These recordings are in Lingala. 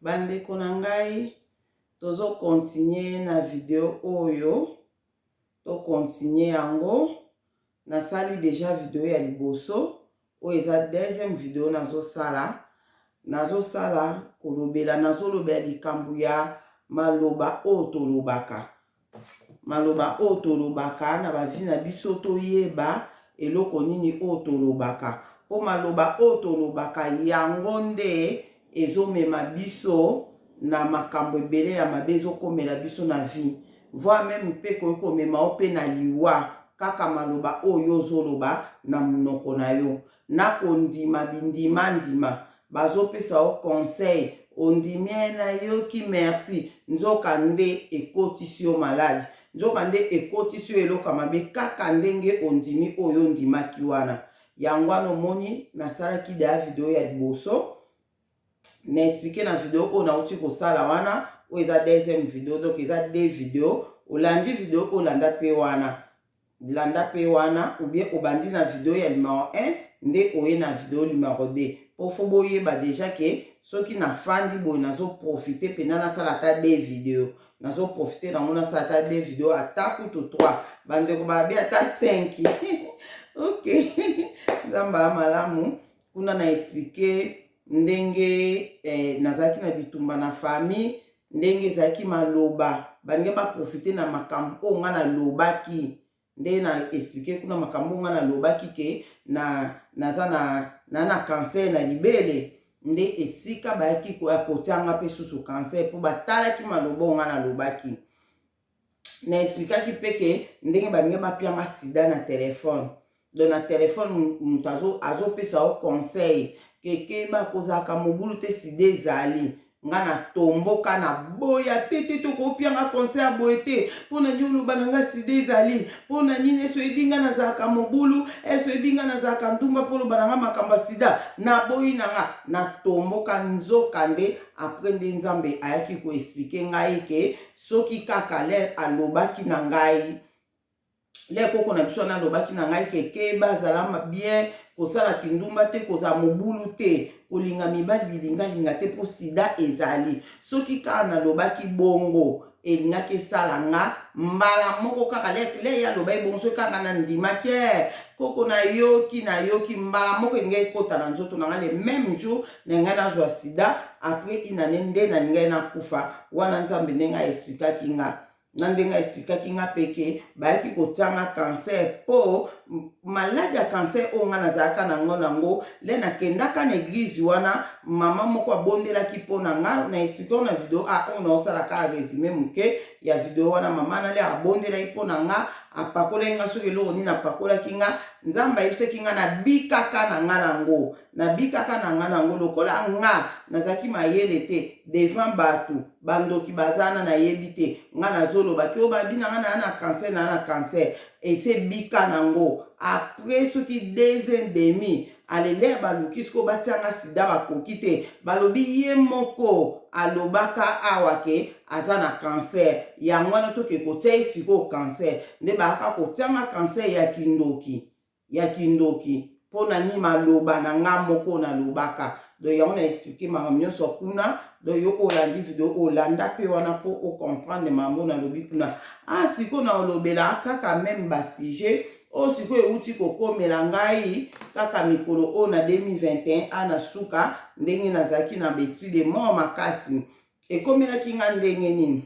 Bandeko na ngai, tozo continuer na video oyo, to continuer yango. Nasali deja video ya liboso, oyo eza deuxième video nazosala. Nazosala kolobela, nazolobela likambo ya maloba oyo tolobaka. Maloba oyo tolobaka na ba vie na biso toyeba eloko nini oyo tolobaka po maloba oyo tolobaka yango nde ezomema biso na makambo ebele ya mabe ezokomela biso na vie voir meme pe ekoki komema yo pe na liwa kaka maloba oyo ozoloba na monoko na yo na kondima bindima ndima bazopesa yo conseil ondimi eh nayoki merci nzoka nde ekotisi yo maladi nzoka nde ekotisi yo eloko ya mabe kaka ndenge ondimi oyo ondimaki wana yango wana omoni nasalaki deya video ya liboso na explike na video oyo nauti kosala wana oyo eza deuxième video donc eza deux video olandi video oyo olanda mpe wana Landa pe wana ou bien obandi na video ya numero 1 nde oye na video numero 2 po fo boyeba deja ke soki nafandi boye nazo profite pena nasala ata 2 video nazo profite nango nasala ata 2 video ata kutu 3 bandeko balabi ata 5 ok nzambe ya malamu kuna na explike ndenge eh, nazalaki na bitumba na famille ndenge ezalaki maloba balingi baprofite na makambo oyo ngai nalobaki nde na explike kuna makambo oyo ngai nalobaki ke na naza na na na cancer na libele nde esika bayaki koya kotia nga mpe susu cancer mpo batalaki maloba oyo ngai nalobaki na explikaki mpe ke ndenge balingi bapia nga sida na telefone donc na telefone moto azopesa yo conseil ke keba kozalaka mobulu te sida ezali nga na tomboka na boya te te tokopia nga conseil ya boye te mpo na nini oloba na nga sida ezali mpo na nini esi oyebi nga nazalaka mobulu esi oyebi nga nazalaka ndumba mpo oloba na nga makambo ya sida naboyi na nga natomboka nzoka nde apres nde nzambe ayaki koexplike ngai ke Soki kaka l'heure alobaki na ngai l'heure koko na biso wana alobaki na ngai ke keba zala bien kosala kindumba te kozala mobulu te kolinga mibali bilingalinga te mpo sida ezali soki kaka nalobaki bongo elingaki esala nga mbala moko kaka le ye alobaki bongo soki kaka nandimaki eh, koko nayoki nayoki mbala moko elingaki ekota na nzoto na nga le même jour na ngai nazwa sida après une année nde nalingaki nakufa wana nzambe ndenge aexplikaki nga na ndenge aexplikaki nga mpe ke bayaki kotia nga cancer mpo maladi ya cancer oyo nga nazalaka nango nango le nakendaka na eglize wana mama moko abondelaki mpo na nga na explike na video a oyo naosala kaka resume moke ya video wana mama nale abondelaki mpo na nga apakolaki nga soki eloko nini apakolaki nga nzambe ayebisaki nga nabikaka na nga nango Nabikaka na nga nango lokola nga nazalaki mayele te devant batu ba ndoki baza wana nayebi te nga nazoloba ke oyo babi na nga naa na cancer naa na cancer esi ebika nango après soki deux ans demi alelea baluki sikoyo batia nga sida bakoki te balobi ye moko alobaka awa ke aza na cancer yango wana toke kotia ye sikoyo cancer nde bayaka kotia nga cancer ya kindoki ya kindoki pona nini maloba na nga moko nalobaka donc yango na explike makambo nyonso kuna donc yo olandi video olanda mpe wana mpo ocomprendre makambo nalobi kuna ah sikoyo naolobela kaka meme basujet oyo sikoyo euti kokomela ngai kaka mikolo oyo na 2021 a na suka ndenge nazalaki na baesprit de mort makasi ekomelaki nga ndenge nini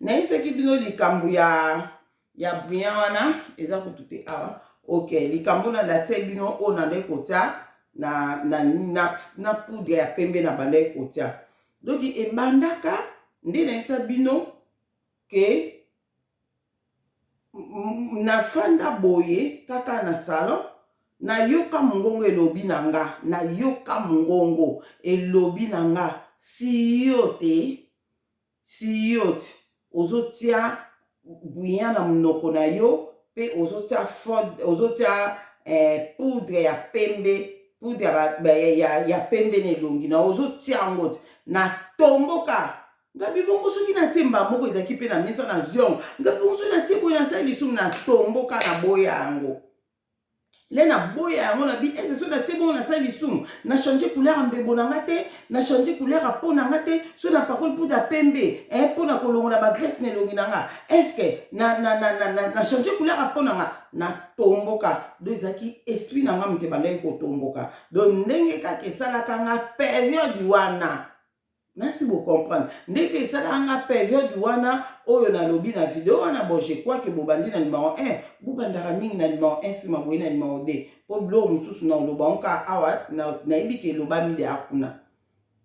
nayebisaki bino likambo ya ya brillant wana eza kutu te awa ok likambo na latisaki bino oyo nandaki kotia na, na, na, na poudre ya pembe na bandaki kotia donc ebandaka nde nayebisa bino ke nafanda boye kaka na salon nayoka mongongo elobi na nga nayoka mongongo elobi na nga siyo te Siyot ozotia brillant na munoko na yo pe ozotia fod ozotia eh, poudre ya pembe poudre ya, ba, ya, ya, ya pembe na elongi na ozotia yango ti na tomboka ngabi bongo soki natie mbala moko ezalaki mpe na mesa na ziongo ngabi bongo soki natie boye nasali lisumu na tomboka na boya yango. Le naboya yango na bi ese soki natie bongo nasali lisumu, na change couleur ya mbebo na nga te, na change couleur ya peau na nga te. Soki napakoli poudre ya pembe, mpo na kolongola bagraisse na elongi na nga, est-ce na change couleur ya peau na nga? Natomboka. Donc ezalaki esprit na nga moto ebandaki kotomboka. Donc ndenge kaka esalaka nga période wana, nasi bocomprendre ndenge esalaka nga période wana oyo nalobi na video wana. Bon, je crois que bobandi na numéro 1, bobandaka mingi na numéro 1, nsima boye na numéro 2, mpo biloko mosusu na oloba ngo kaka awa, nayebi ke elobami deya kuna.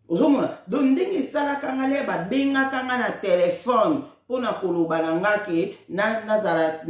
Ozomona, donc ndenge esalaka nga le babengaka nga na telefone mpona koloba na nga ke nazala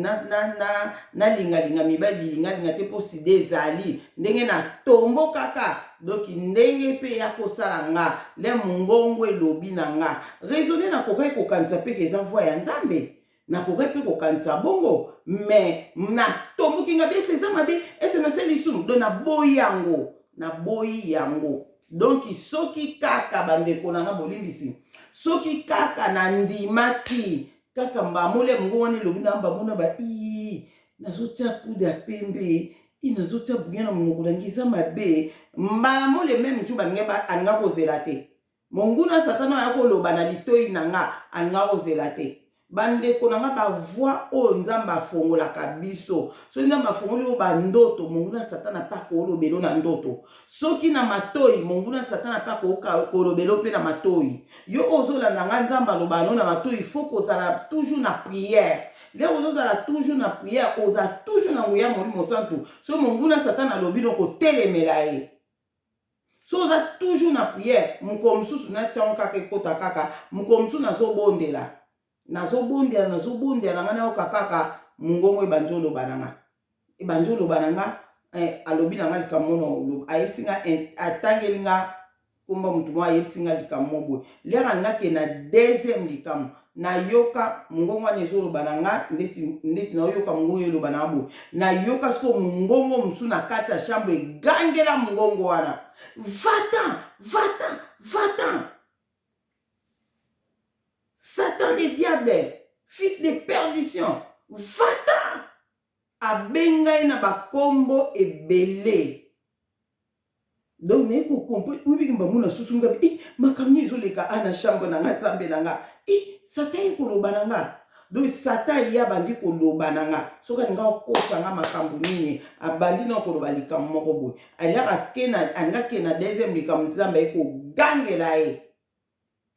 nalingalinga mibali, bilingalinga te, mpo sida ezali. Ndenge natombokaka, donc ndenge mpe ya kosala nga le mongongo elobi na nga raisonne, nakokaki kokanisa mpe ke eza voix ya Nzambe, nakokaki mpe kokanisa bongo, mais natomboki nga bi ese eza mabe, ese nasali lisumu. Donc naboyi yango, naboyi yango. Donc soki kaka, bandeko na nga, bolimbisi, soki kaka nandimaki kaka mbamole mongo wana elobi na mbamona ba i nazotia poudre ya pembe, i nazotia buya na monoko na ngai, eza mabe. Mbala mo le même jour balingi alinga kozela te, monguna Satana oya koloba na litoi na nga, alinga kozela te. Bandeko na nga, bavoix oyo Nzambe afongolaka biso, soki Nzambe afongoli oyo bandoto, monguna Satana mpe akolobelo na ndoto. Soki na matoi, monguna Satana mpe akolobelo mpe na matoi. Yo oyo ozolanda nga, Nzambe aloba no na matoi. Faut kozala toujours na prière. Lero ozozala toujours na prière, oza toujours na nguya Molimo Santu. Soki monguna Satana alobi no, kotelemela ye. So oza toujours na prière, mokolo mosusu natiango kaka, ekota kaka. Mokolo mosusu nazobondela, nazobondela, nazobondela na ngai, nayoka kaka mongongo ebandi oloba na nga, ebandi oloba na nga. Alobi na nga likambo mono, ayebisi nga, atangeli nga komba motu moko, ayebisi nga likambo mo boye. Lere alingaki na deuxième likambo, nayoka mongongo wana ezoloba na nga ndeti, ndeti nayoka mongongo eloba na nga boye. Nayoka sikoyo mongongo mosusu na kati ya chambre egangela mongongo wana: "Va-t'en, va-t'en, va-t'en, Satan le diable, fils de perdition, va-t'en." Abengai na bakombo ebele. Donc naye kocomprendre oyebiki mbamona susu ngabi e makambo nini ezoleka a na chambre na nga. Nzambe na nga, e Satan ye koloba na nga. Donc Satan ye abandi koloba na nga, soki alinga kokosa nga makambo nini, abandi na koloba likambo moko boye. Alinga ke na deuxième likambo, Nzambe aye kogangela ye,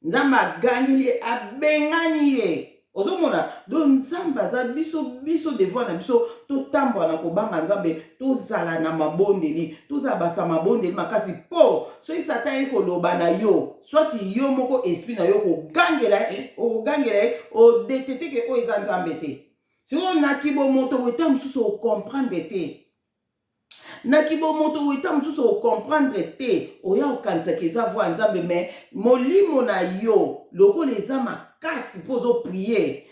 Nzambe agangeli ye, abengani ye. Ozomona, donc Nzambe aza biso, biso devoir na biso, totambola na kobanga Nzambe, tozala na mabondeli, tozala bato ya mabondeli makasi, mpo soki Satan ye koloba na yo, soit yo moko esprit na yo kogangela ye, okogangela ye, odétecter ke oyo eza Nzambe te. Sikoyo naki bomoto boye, ta mosusu ocomprendre te, naki bomoto boye, ta mosusu ocomprendre te, oya okanisaka eza voix ya Nzambe, mais molimo na yo lokola eza makasi mpo ozoprier,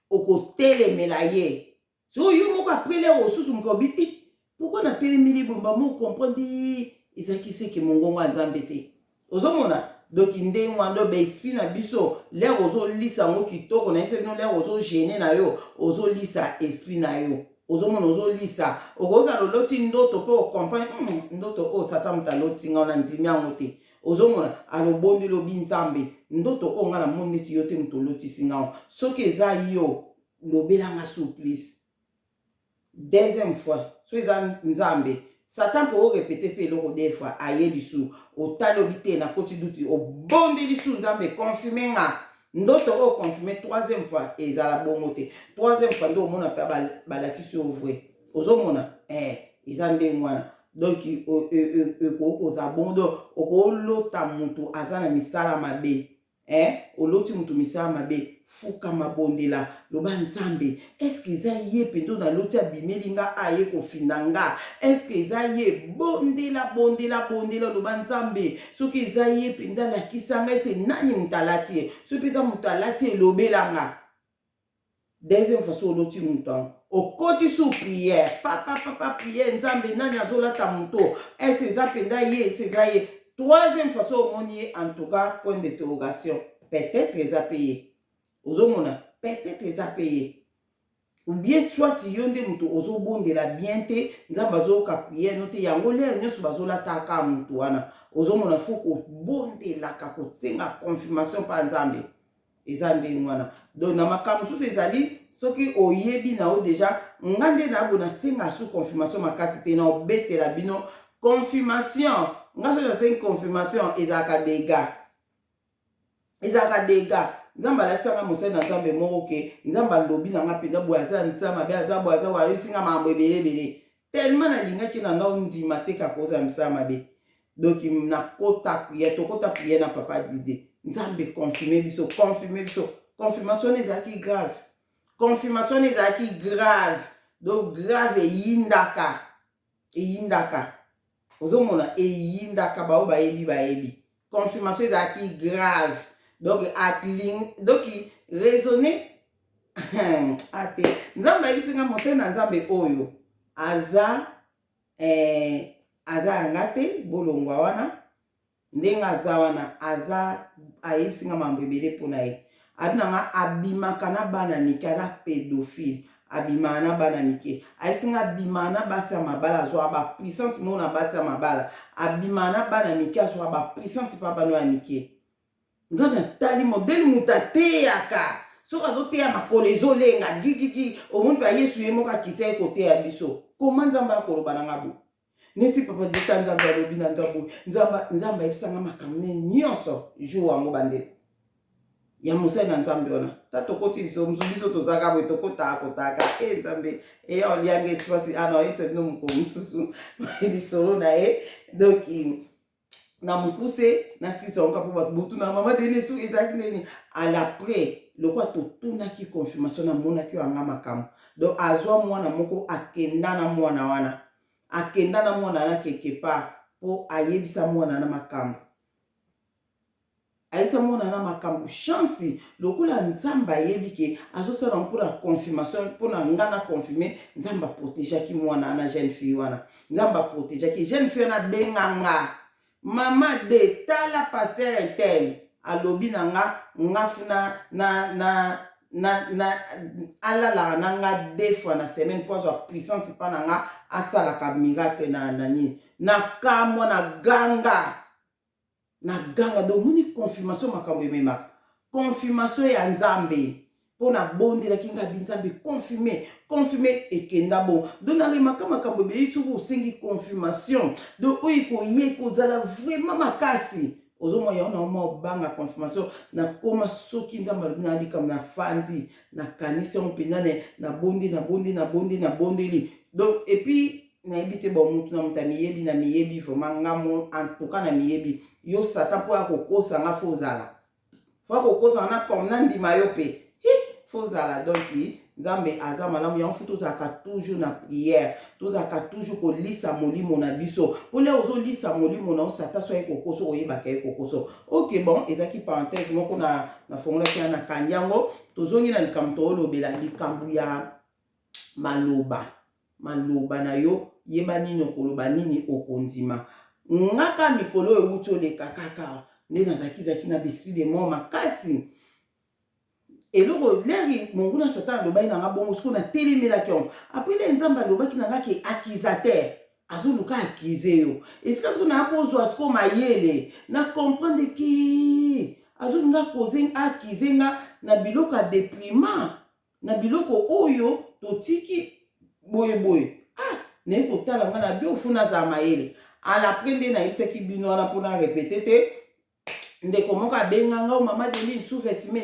okotelemela ye. Sikoyo yo moko, après lere osusu, moto obi i pourquoi natelemeli boye, bamo comprendre ezalaki seke mongongo ya Nzambe te. Ozomona, donc ndenge wana baesprit na biso, lere ozolisa yango kitoko, na biso bino, lere ozogêner na yo, ozolisa esprit na yo. Ozomona, ozolisa, okozala oloti ndoto mpe ocomprendre ndoto oyo Satan moto aloti nga, na ndimi yango te. Ozomona, alobondeli, obi: "Nzambe, ndoto oyo nga namoni neti yo te moto olotisi nga. Soki eza yo, lobelanga surprise." Deuxième fois, so eza Nzambe, Satan mpo orépéter mpe eloko deux fois, aye lisu, otali, obi te, nakoti duti, obondeli su: "Nzambe, confirme nga ndoto oyo, confirme." Troisième fois, ezala bongo te. Troisième fois nde omona mpe balakisi yo vrai. Ozomona, eza ndenge wana. Donc ekoki kozala bongo. Donc okolota moto aza na misala mabe, oloti moto misala mabe, fuka, mabondela, loba: "Nzambe, est-ce eza ye mpenza naloti abimeli nga, aye kofinda nga? Est-ce eza ye?" Bondela, bondela, bondela, loba: "Nzambe, soki eza ye mpenza, alakisa ngai ese nani moto alati ye. Soki eza moto alati, elobela nga." Deuxième fois, so oloti moto yango, okoti su prière, papa papa, prière: "Nzambe, nani azolata moto? Est-ce eza mpenza ye? Ese eza ye?" Troisième fois, so omoni ye, en tout cas, point d'interrogation, peut-être eza mpe ye. Ozomona, peut-être eza mpe ye. Ou bien soit yo nde moto ozobondela bien te, Nzambe azoyoka prière no te. Yango lere nyonso bazolataka moto wana, ozomona faut kobondelaka, kosenga confirmation mpa Nzambe. Eza ndenge wana. Donc na makambo mosusu ezali, soki oyebi na yo déjà, nga nde na boye, nasenga su confirmation makasi te. Na obetela bino confirmation, nga soki nasengi confirmation, ezalaka dégâts, ezalaka dégâts. Nzambe alakisanga mosali na Nzambe moko ke Nzambe alobi na nga mpenza boye, aza na misala mabe, aza boye, aza boye, ayebisi nga makambo ebele ebele. Tellement nalingaki na ndao ndima te kaka ozala misala mabe. Donc nakota prière, tokota prière na papa Didier, Nzambe confirme biso, confirme biso. Confirmation wana ezalaki grave, confirmation wana ezalaki grave. Donc grave, eyindaka, eyindaka, ozomona eyindaka. Bao bayebi, bayebi. Confirmation ezalaki grave. Donc atling, donc raisonner ate Nzambe ayebisi nga mosali na Nzambe oyo aza aza yanga te. Bolongwa wana ndenge aza wana, aza, ayebisi nga mambo ebele mpona ye. Abi na nga abimaka na bana mike, aza pédophile, abimaka na bana mike. Ayebisi nga abimaka na basi ya mabala, azwaka bapuissance moko na basi ya mabala. Abimaka na bana mike, azwaka bapuissance mpa bana ya mike. Nga natali modèle moto ateyaka, soki azoteya, makolo ezolenga gigigi. Omoni mpe Yesu ye moko akiti, aye koteya biso. Koma Nzambe akoloba na nga boye, nesi papa dita, Nzambe alobi na nga boye, Nzambe ayebisanga makambo ne nyonso jour yango. Bandeko ya mosali na Nzambe wana, ta tokoti liso mosusu, biso tozalaka boye, tokotaka kotaka e Nzambe eya olianga espace ana, oyebisa bino mokolo mosusu lisolo na ye. Donc na mokuse na sisa onga, mpo bato botuna mama Dene su ezalaki ndeni à l'après, lokola totunaki confirmation, namonaki oyo anga makambo. Donc azwa mwana moko, akenda na mwana wana, akenda na mwana wana quelque part mpo ayebisa mwana wana makambo, ayebisa mwana wana makambo. Chance, lokola Nzambe ayebi ke azosala mpona confirmation, mpona nga na confirme, Nzambe aprotégeaki mwana wana, jeune fille wana. Nzambe aprotégeaki jeune fille wana. Abenga nga: "Mama de, tala, pasteur un tel alobi na nga, nga funa na alalaka na nga deux fois na semaine mpo azwa puissance mpa na nga, asalaka miracle na nini." Na kamwa, na ganga, na ganga. Donc omoni confirmation, makambo ememaka confirmation ya Nzambe, mpo nabondelaki nga bi Nzambe confirme, confirme, ekenda bon. Donc naremaka makambo ebele. Soki osengi confirmation, donc oyo ekoye ekozala vraiment makasi. Ozomona yango na oma obanga confirmation. Nakoma, soki Nzambe alobi na likambo, nafandi, nakanisi yango mpenza, nabondi, nabondi, nabondi, nabondeli. Donc et puis nayebi te, bon, mutu na moto amiyebi, na miyebi vraiment. Nga mo, en tout cas na miyebi. Yo Satan, mpo ya kokosa nga, faut ozala, faut akokosa nga na comme nandima yo mpe, faut ozala. Donc Nzambe aza malamu. Yango faut tozalaka toujours na prière, tozalaka toujours kolisa molimo na biso, mpo leo ozolisa molimo na yo, Satan so aye kokoso, oyebaka ye kokoso. Ok, bon, ezalaki parenthèse moko na nafongolaki ya, nakangi yango. Tozongi na likambo toolobela, likambo ya maloba. Maloba na yo, yeba nini okoloba, nini okondima. Ngaka mikolo oyo ewuti oleka kaka nde nazalaki zalaki na baesprit de mort makasi. Eloko leri monguna Satan alobaki na nga bongo, sikoyo natelemelaki yango. Après le Nzambe alobaki na nga ke accusateur azoluka accuser yo. Esika sikoyo naya kozwa sikoyo mayele na comprendre ke azolinga accuser nga na biloko ya déprimant, na biloko oyo totiki boyeboye. Ah, naye kotala nga na bio, funa azala mayele. Alaprès nde nayebisaki bino wana, mpona répéter te. Ndeko moko abenganga o: "Mama Deline, sous-vêtement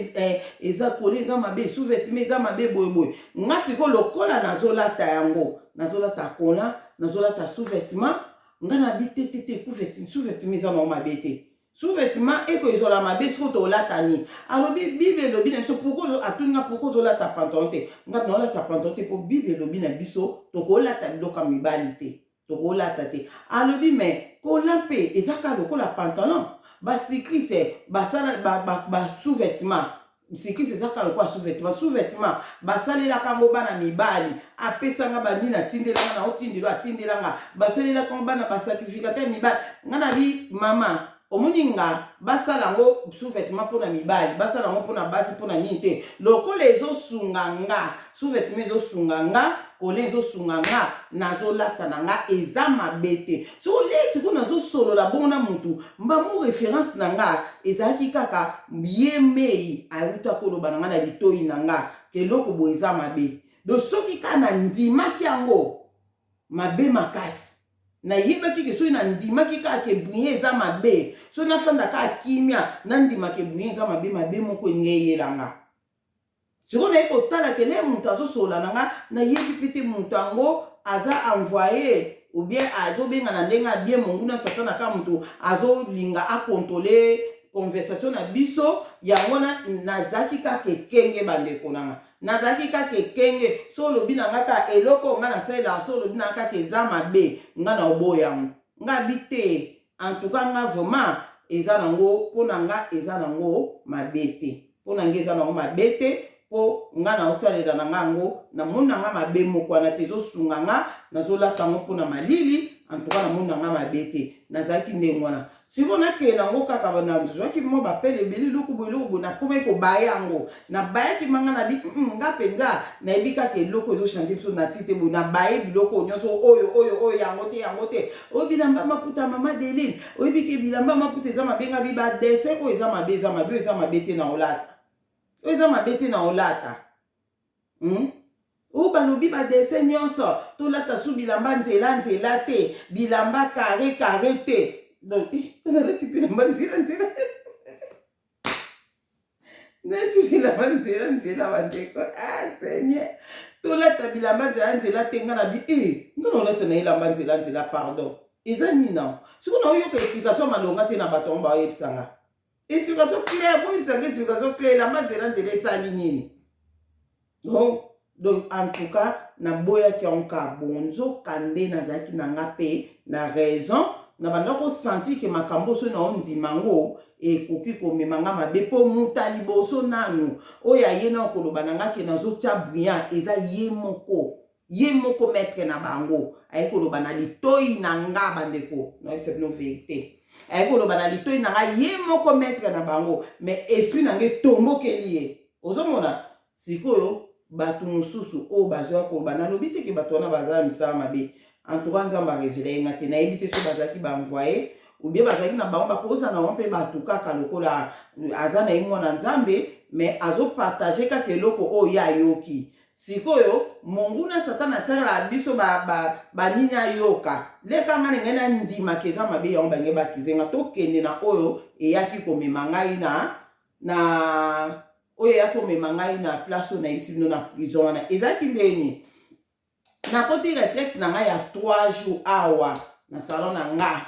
eza kole, eza mabe, sous-vêtement eza mabe boyeboye." Nga sikoyo lokola nazolata yango, nazolata kola, nazolata sous-vêtement, nga nabi te, te, te, sous-vêtement eza nango mabe te, sous-vêtement eko ezwala mabe. Sikoyo tolata nini? Alobi Bible elobi na biso. Pourquoi atuni nga pourquoi ozolata pantalon te? Nga naolata pantalon te mpo Bible elobi na biso tokolata biloko ya mibali te, tokolata te. Alobi mais kola mpe eza kaka lokola pantalon. Bacycliste basala basous-vêtement, cycliste eza kaka lokola sous-vêtement. Sous-vêtement basalelaka yango bana mibali. Apesanga banini, atindelanga na otindelo, atindelanga, basalelaka yango bana basacrificateur mibali. Nga na bi mama Omoni nga, basala yango sous-vêtement mpo na mibali, basala yango mpo na basi, mpo na nini te? Lokola ezosunga nga, sous-vêtement ezosunga nga, collant ezosunga nga, nazolata na nga, eza mabe te. Soko le sikoyo nazosolola bongo na mutu, mbamu reference na nga ezalaki kaka ye mei awuta koloba na nga na litoyi na nga ke eloko boye eza mabe. Donc soki kaka nandimaki yango mabe makasi, nayebaki ke soki nandimaki kaka ke brillant eza mabe, soki nafanda kaka kimia nandima ke brillant eza mabe, mabe moko enge eyela nga. Sikoyo naye kotala ke le moto azosolola na nga, nayebi pe te moto yango aza envoye ou bien azobenga na ndenge ya bien. Monguna Satana kaka moto azolinga akontrole conversation na biso. Yango wana nazalaki kaka ekenge, bandeko na nga, nazalaki kaka ekenge. So olobi na nga kaka eloko oyo nga nasalelaka, so olobi na nga kaka eza mabe, nga na oboya yango, nga bi te. En tout cas nga vraiment eza nango, mpo na nga eza nango mabe te. Mpo na nga eza nango mabe te, mpo nga naosalela na nga yango, namoni na nga mabe moko wana te. Ezosunga nga, nazolata yango mpona malili. En tout cas namoni na nga mabe te. Nazalaki ndenge wana. Sikoyo nakende yango kaka, nazwaki mwa bapele ebele, eloko boye, eloko boye, nakomaki kobaya yango. Nabayaki manga na bi nga mpenza nayebi kaka eloko ezochange biso nati te. Boye nabaye biloko nyonso oyo oyo oyo, yango te, yango te. Oyo bilamba maputa, mama Deline, oyebi ke bilamba maputa eza mabe. Nga bi badessin oyo eza mabe, eza mabe, oyo eza mabe te na olata, oyo eza mabe te na olata, Oyo balobi badessin nyonso, tolata su bilamba nzela nzela te, bilamba carré carré te. Donc nalati bilamba nzela nzela, nalati bilamba nzela nzela, bandeko. Ah Seigneur, tolata bilamba nzela nzela te. Nga na bi e nga na olata na elamba nzela nzela, pardon, eza nini nao? Sikoyo naoyoka explication malonga te na bato yango baoyebisanga explication claire. Boyebisanga explication claire, elamba nzela nzela esali nini? Donc en tout cas naboyaki yango kaka bongo. Nzoka nde nazalaki na nga mpe na raison. Na banda kosentir ke makambo soki naondima yango ekoki komema nga mabe, mpo moto ya liboso nanu oyo aye na koloba na nga ke nazotia brillant eza ye moko, ye moko maître na bango. Aye koloba na litoi na nga, bandeko, nayebisa bino vérité, aye koloba na litoi na nga, ye moko maître na bango, mais esprit na nga etombokeli ye. Ozomona sikoyo bato mosusu oyo bazwa koloba, nalobi te ke bato wana baza na misala mabe. En tout cas Nzambe arévéler ye nga te, nayebi te so bazalaki baenvoye ou bien bazalaki na bango, bakozala na bango mpe bato kaka lokola aza na ye mwana Nzambe, mais azopartage kaka eloko oyo ye ayoki. Sikoyo monguna Satana atiakala biso banini ba, ayoka leka nga ndenge nandimaka eza mabe, yango bange bakizenga. Tokende na oyo eyaki komema ngai na oyo eyaki komema ngai na place oyo nayebisi bino, na prison wana. Ezalaki ndeni nakoti retraite na ngai ya 3 jours awa na salon na nga.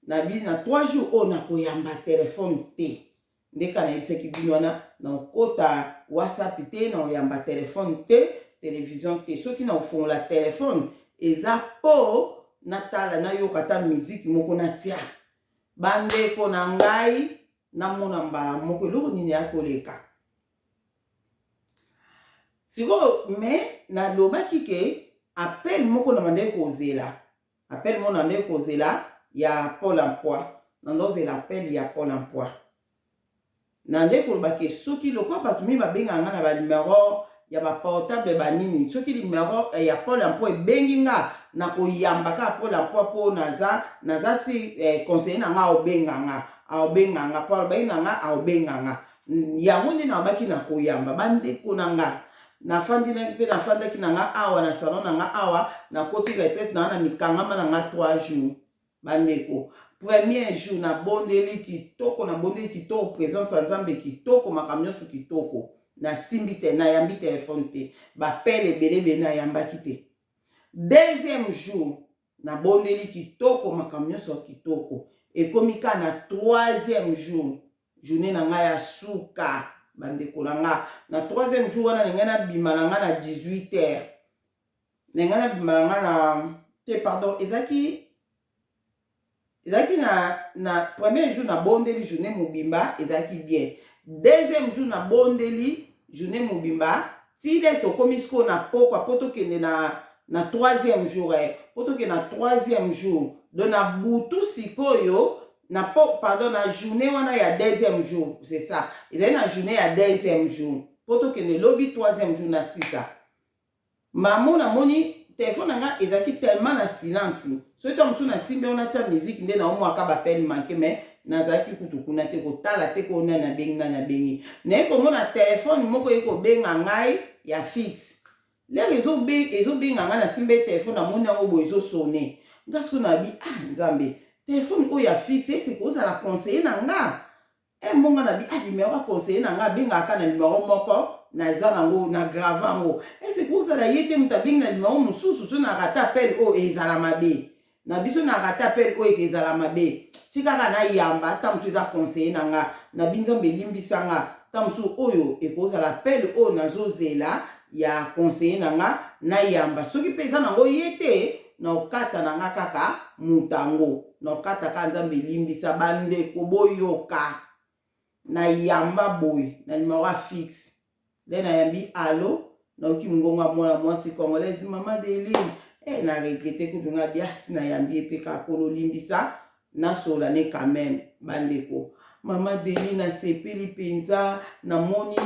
Nabi na 3 jours oyo nakoyamba telefone te. Ndeka nayebisaki bino wana, nakota WhatsApp te, nakoyamba telefone te, télévision te. Soki nakofongola telefone eza mpo natala, nayoka ata miziki moko natia. Bandeko na ngai, namona mbala moko eloko nini ya koleka sikoyo. Me nalobaki ke appel moko na bandeki kozela, appel moko na bandeki kozela ya Pôle emploi. Nandozela appel ya Pôle emploi. Na nde koloba ke soki lokola bato mingi babengaka nga na banumero ya baportable banini, soki numero ya Pôle emploi ebengi nga, nakoyamba kaka Pôle emploi, mpo naza si conseiller na nga aobenga nga, aobenga nga mpo alobaki na nga aobenga nga. Yango nde nalobaki nakoyamba. Bandeko na nga, nafandi mpe nafandaki na nga awa na salon na nga awa, nakoti retraite na nga na mikangama na nga 3 jours. Bandeko, premier jour nabondeli kitoko, nabondeli kitoko, présence ya Nzambe kitoko, makambo nyonso kitoko. Nasimbi te, nayambi telefone te, bapele ebele ebele nayambaki te. Deuxième jour nabondeli kitoko, makambo nyonso kitoko. Ekomi ka na troisième jour, journée na ngai ya suka, bandeko na nga, na troisième jour wana na ngai nabima na ngai na 18 heures, na ngai nabima na ngai na te, pardon, ezalaki na premier jour nabondeli journée mobimba, ezalaki bien. Deuxième jour nabondeli journée mobimba tile tokomi sikoyo na pokwa mpo tokende na troisième jour, mpo tokende na troisième jour, donc na butu sikoyo. Na po, pardon, na journée wana ya deuxième jour, c'est ça, ezali na journée ya deuxième jour mpo tokende lobi troisième jour. Na sika mamo namoni telefone na nga ezalaki tellement na silence. Soki ntango mosusu nasimbi yango, natia musique nde naomwaka ba appel manqué, mais nazalaki kutu kuna te, kotala te ko nani abengi, nani abengi. Naye komona telefone moko eye kobenga ngai ya fixe. L'heure ezobenga ngai, nasimbi ye telefone, namoni yango boye ezosonner. Nga soki nabi: "Ah Nzambe, telefone oyo ya fixe eseke ozala conseiller na nga." E mbonga na bi: "Ah, numero ya conseiller na nga abengaka na numero moko naza nango na graver yango, eseke ozala ye te moto abengi na numero mosusu. So na rater appel oyo, ezala mabe na biso, na rater appel oyo, ezala mabe. Tikaka nayamba, ata mosusu eza conseiller na nga." Na bi: "Nzambe, elimbisa nga, ta mosusu oyo ekozala appel oyo nazozela ya conseiller na nga, nayamba. Soki mpe eza nango ye te, na okata na nga kaka moto yango, na okata kaka. Nzambe elimbisa." Bandeko, boyoka, nayamba boye na numero ya fixe nde nayambi: "Allo?" Nayoki mongongo ya mwana mwasi congolaise: "Mama Deline." E, na regretter kutu. Nga biasi nayambi ye mpe kaka kololimbisa, nasola ne quand même. Bandeko, mama Deline, nasepeli mpenza. Namoni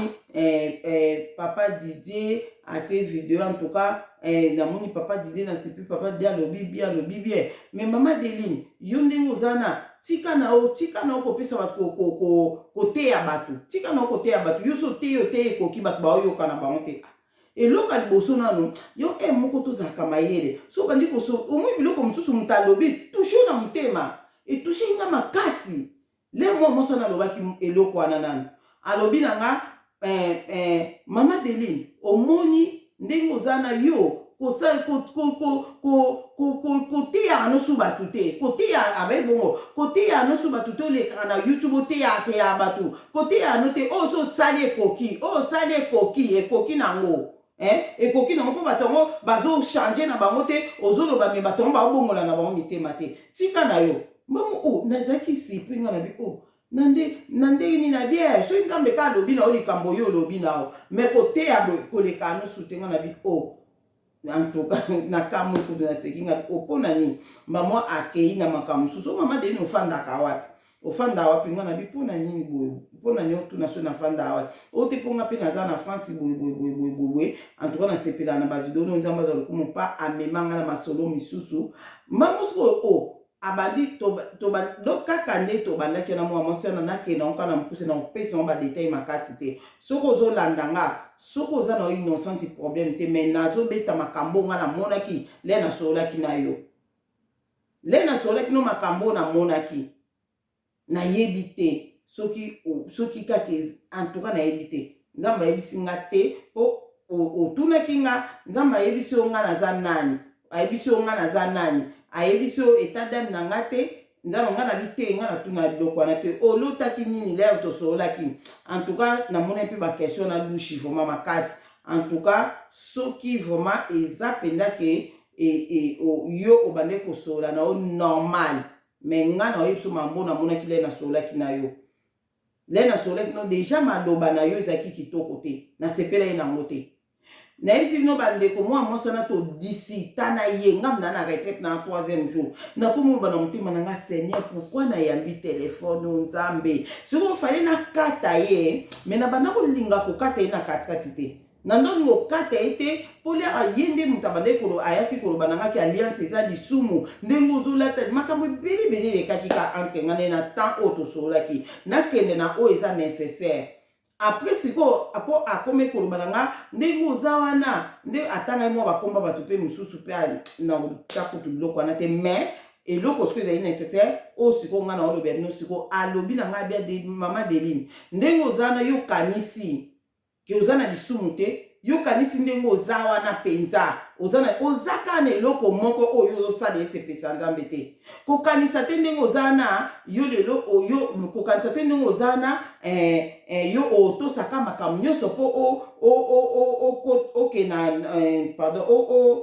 papa Didier atie video. En tout cas, namoni papa Didier, nasepeli. Papa Didier alobi bien, alobi bien. Mais mama Deline, yo ndenge oza na, tika na yo, tika na yo kopesa bato, koteya bato, tika na yo koteya bato. Yo so oteyi, oteyi, ekoki, bato baoyoka na bango te. Eloko ya liboso nano, yo e moko tozalaka mayele. So obandi koso, omoi biloko mosusu moto alobi, touche na motema, etouche nga makasi. Le mwa mwasi wana alobaki eloko wana nano, alobi na nga: "Mama Deline, omoni ndenge oza na yo, koteyaka nosu bato te, koteya abai bongo, koteya nosu bato te. Olekaka na YouTube, oteya teya bato, koteya no te. Oyo so osali ekoki, oyo osali ekoki, ekoki nango, ekoki nango, mpo bato yango bazochanger na bango te. Ozoloba, mais bato yango baobongola na bango mitema te. Tika na yo." Mbamo o nazalaki surpris. Nga na bi: "O na ndenge nini?" Na bien, soki Nzambe ka alobi na yo likambo oyo olobi na yo, mais koteya boye koleka nusu te. Nga na bi: "O, en tout cas, nakamwe kutu, naseki." Nga: "O, mpo na nini?" Mama akei na makambo mosusu: "O, mama Deline, ofandaka wapi? Ofandaka wapi?" Nga na bi: "Mpo na nini boye? Mpo na nini otuna so nafandaka wapi?" "O te, mpo nga mpe naza na France boye boye boye boye boye boye. En tout cas, nasepelaka na bavideo no. Nzambe azwa lokumu." Mpa amema nga na masolo misusu. Mbango sikoyo o abandi do kaka nde tobandaki na mwa mwasi wana. Nakende yango kaka na mokuse, na kopesa yango badétails makasi te. Soki ozolanda nga, soki oza na yo innocente, problème te. Mais nazobeta makambo nga namonaki le nasololaki na yo, le nasololaki no, makambo oyo namonaki, nayebi te soki kaka, en tout cas nayebi te. Nzambe ayebisi nga te mpo otunaki nga. Nzambe ayebisi yo nga naza nani? Ayebisi yo nga naza nani? Ayebisi yo état d'âme na nga te? Nzambe, nga nabi te, nga natuna biloko wana te. Olotaki nini l'heure tosololaki? En tout cas, namoni mpe baquestion na louche vraiment makasi. En tout cas, soki vraiment eza mpenza ke yo obande kosolola na yo normal, mais nga na oyebi so mambo namonaki le nasololaki na yo, le nasololaki no déjà, maloba na yo ezalaki kitoko te, nasepela ye nango te. Nayebisi bino bandeko, mwa mwasi wana todisita na ye. Nga mna na retraite na troisième jour, nakomoloba na motema na nga: "Seigneur, pourquoi nayambi telefone o Nzambe?" Soki ofale nakata ye, mais na banda kolinga kokata ye na katikati te, na ndolinga kokata ye te, mpo l'heure ye nde moto abandaki ayaki koloba na ngaki alliance eza lisumu, ndenge ozolata makambo ebele ebele elekaki ka entre nga nde na temps oyo tosololaki. Nakende na oyo eza nécessaire. Après sikoyo, po akomi koloba na nga ndenge oza wana nde atangai mwa bakomba bato mpe mosusu mpe na kota kutu biloko wana te. Mais eloko sikoyo ezali nécessaire oyo sikoyo nga na oloba bino sikoyo, alobi na ngai abia: "Mama Deline, ndenge oza wana, yokanisi ke oza na lisumu te. Yokanisi ndenge oza wana mpenza, oza kaka na eloko moko oyo ozosala esepesa Nzambe te. Kokanisa te ndenge oza wana yo lelo oyo, kokanisa te ndenge oza wana yo otosaka makambo nyonso mpo okenda, pardon,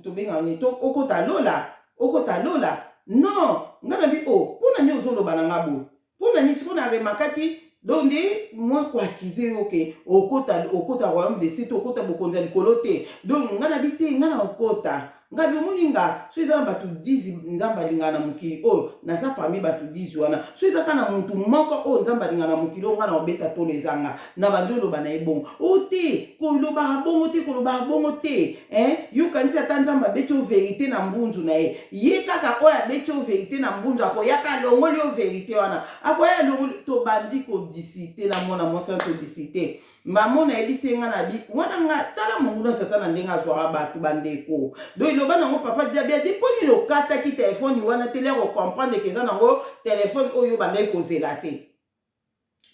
tobengaka nini, okota lola, okota lola. Non." Nga na bi: "O, mpo na nini ozoloba na nga boye? Mpo na nini?" Sikoyo naremarquaki donc nde mwa koaccuser yo ke okota, okota royaume de cieux te, okota bokonzi ya likolo te. Donc nga na bi te, nga na okota, Ngabi omoni nga soki eza na bato 10 Nzambe alingaka na mokili oyo, naza parmi bato 10 wana. Soki eza kaka na mutu moko oyo Nzambe alingaka na mokili oyo, nga na obeta tolo eza nga. Na bandi oloba na ye bongo. O te, kolobaka bongo te, kolobaka bongo te. Hein? Yo okanisi ata Nzambe abeti yo verite na mbunzu na ye. Ye kaka oyo abeti yo verite na mbunzu akoya pe alongoli yo verite wana. Akoya alongoli tobandi ko discuter na mwana mwasi wana to discuter. Maman nayebisi ye nga na bi wana nga tala monguna satana ndenge azwaka batu ba ndeko donc eloba nango papa diabi adi mpo nini okataki telefone wana te lere ocomprendre ke eza nango telefone oyo obandaki kozela te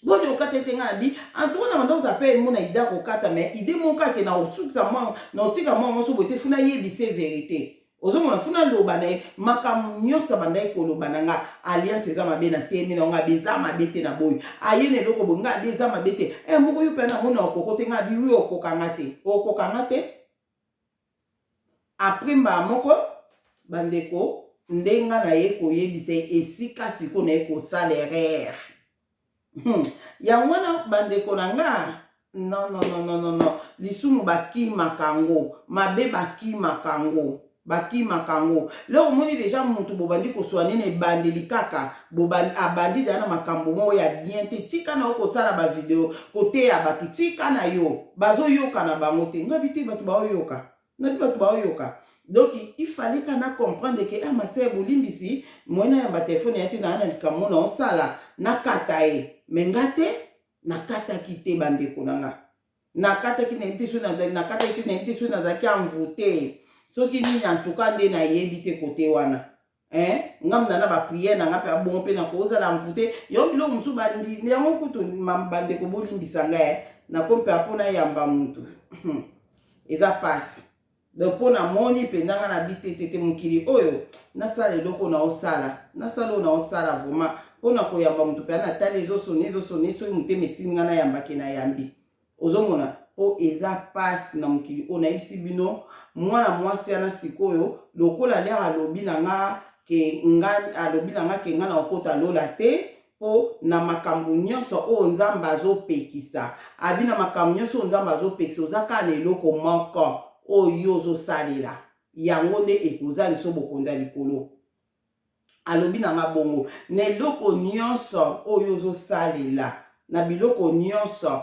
boni okata te nga na bi en tout cas na banda kozala mpe mona ide akokata mais ide moko kaka na osukisa mwa na otika mwa mwasi boye te funa yebise verite. Ozomona funa loba na ye makambo nyonso abandaki koloba na nga alliance eza mabe na temi na nga eza mabe te na boyi aye na eloko boye nga abi eza mabe te eh moko yo pe na mona okoko te nga abi wi okoka nga te okoka nga te après mbala moko bandeko nde nga na ye koyebisa ye esika sikoyo na ye kosala erreur. Yango wana bandeko na nga non non non non non non lisumu bakimaka yango mabe bakimaka yango bakimaka yango leo omoni deja mutu bobandi koswane na ebandeli kaka bobandi abandi deja na makambo moko ya bien te tika na yo kosala ba video koteya bato tika na yo bazoyoka na bango te ngabi te bato baoyoka Nabi batu baoyoka donc il fallait ka na comprendre que ah ma sœur bolimbisi moyen nayamba telefone ya te naa na likambo na osala nakata ye me nga te nakataki te bandeko na nga nakataki nayebi te soki nazali nakataki te nayebi te soki nazalaki envoute soki nini antuka nde nayebi te kote wana Eh, nga mna na ba prière na nga pe abongo pe na kozala envoûté. Yo biloko mosusu bandi yango kutu bandeko bolimbisa nga eh. Nakomi pe mpo nayamba mutu. Eza pasi. Donc mpo namoni mpenza nga na bitetete mokili oyo nasala eloko na osala. Nasala oyo na osala vraiment mpo na koyamba mutu mpenza natali ezosoni ezosoni soki motema etindi nga nayambake nayambi. Ozomona po eza pasi na mokili oyo nayebisi bino mwana mwasi wana sikoyo lokola lere alobi na nga ke nga alobi na nga ke nga nakokota lola te po na makambo nyonso oyo Nzambe azopekisa abi na makambo nyonso oyo Nzambe azopekisa oza kaka na eloko moko oyo yo ozosalela yango nde ekozangisa bokonzi ya likolo alobi na nga bongo na eloko nyonso oyo ozosalela na biloko nyonso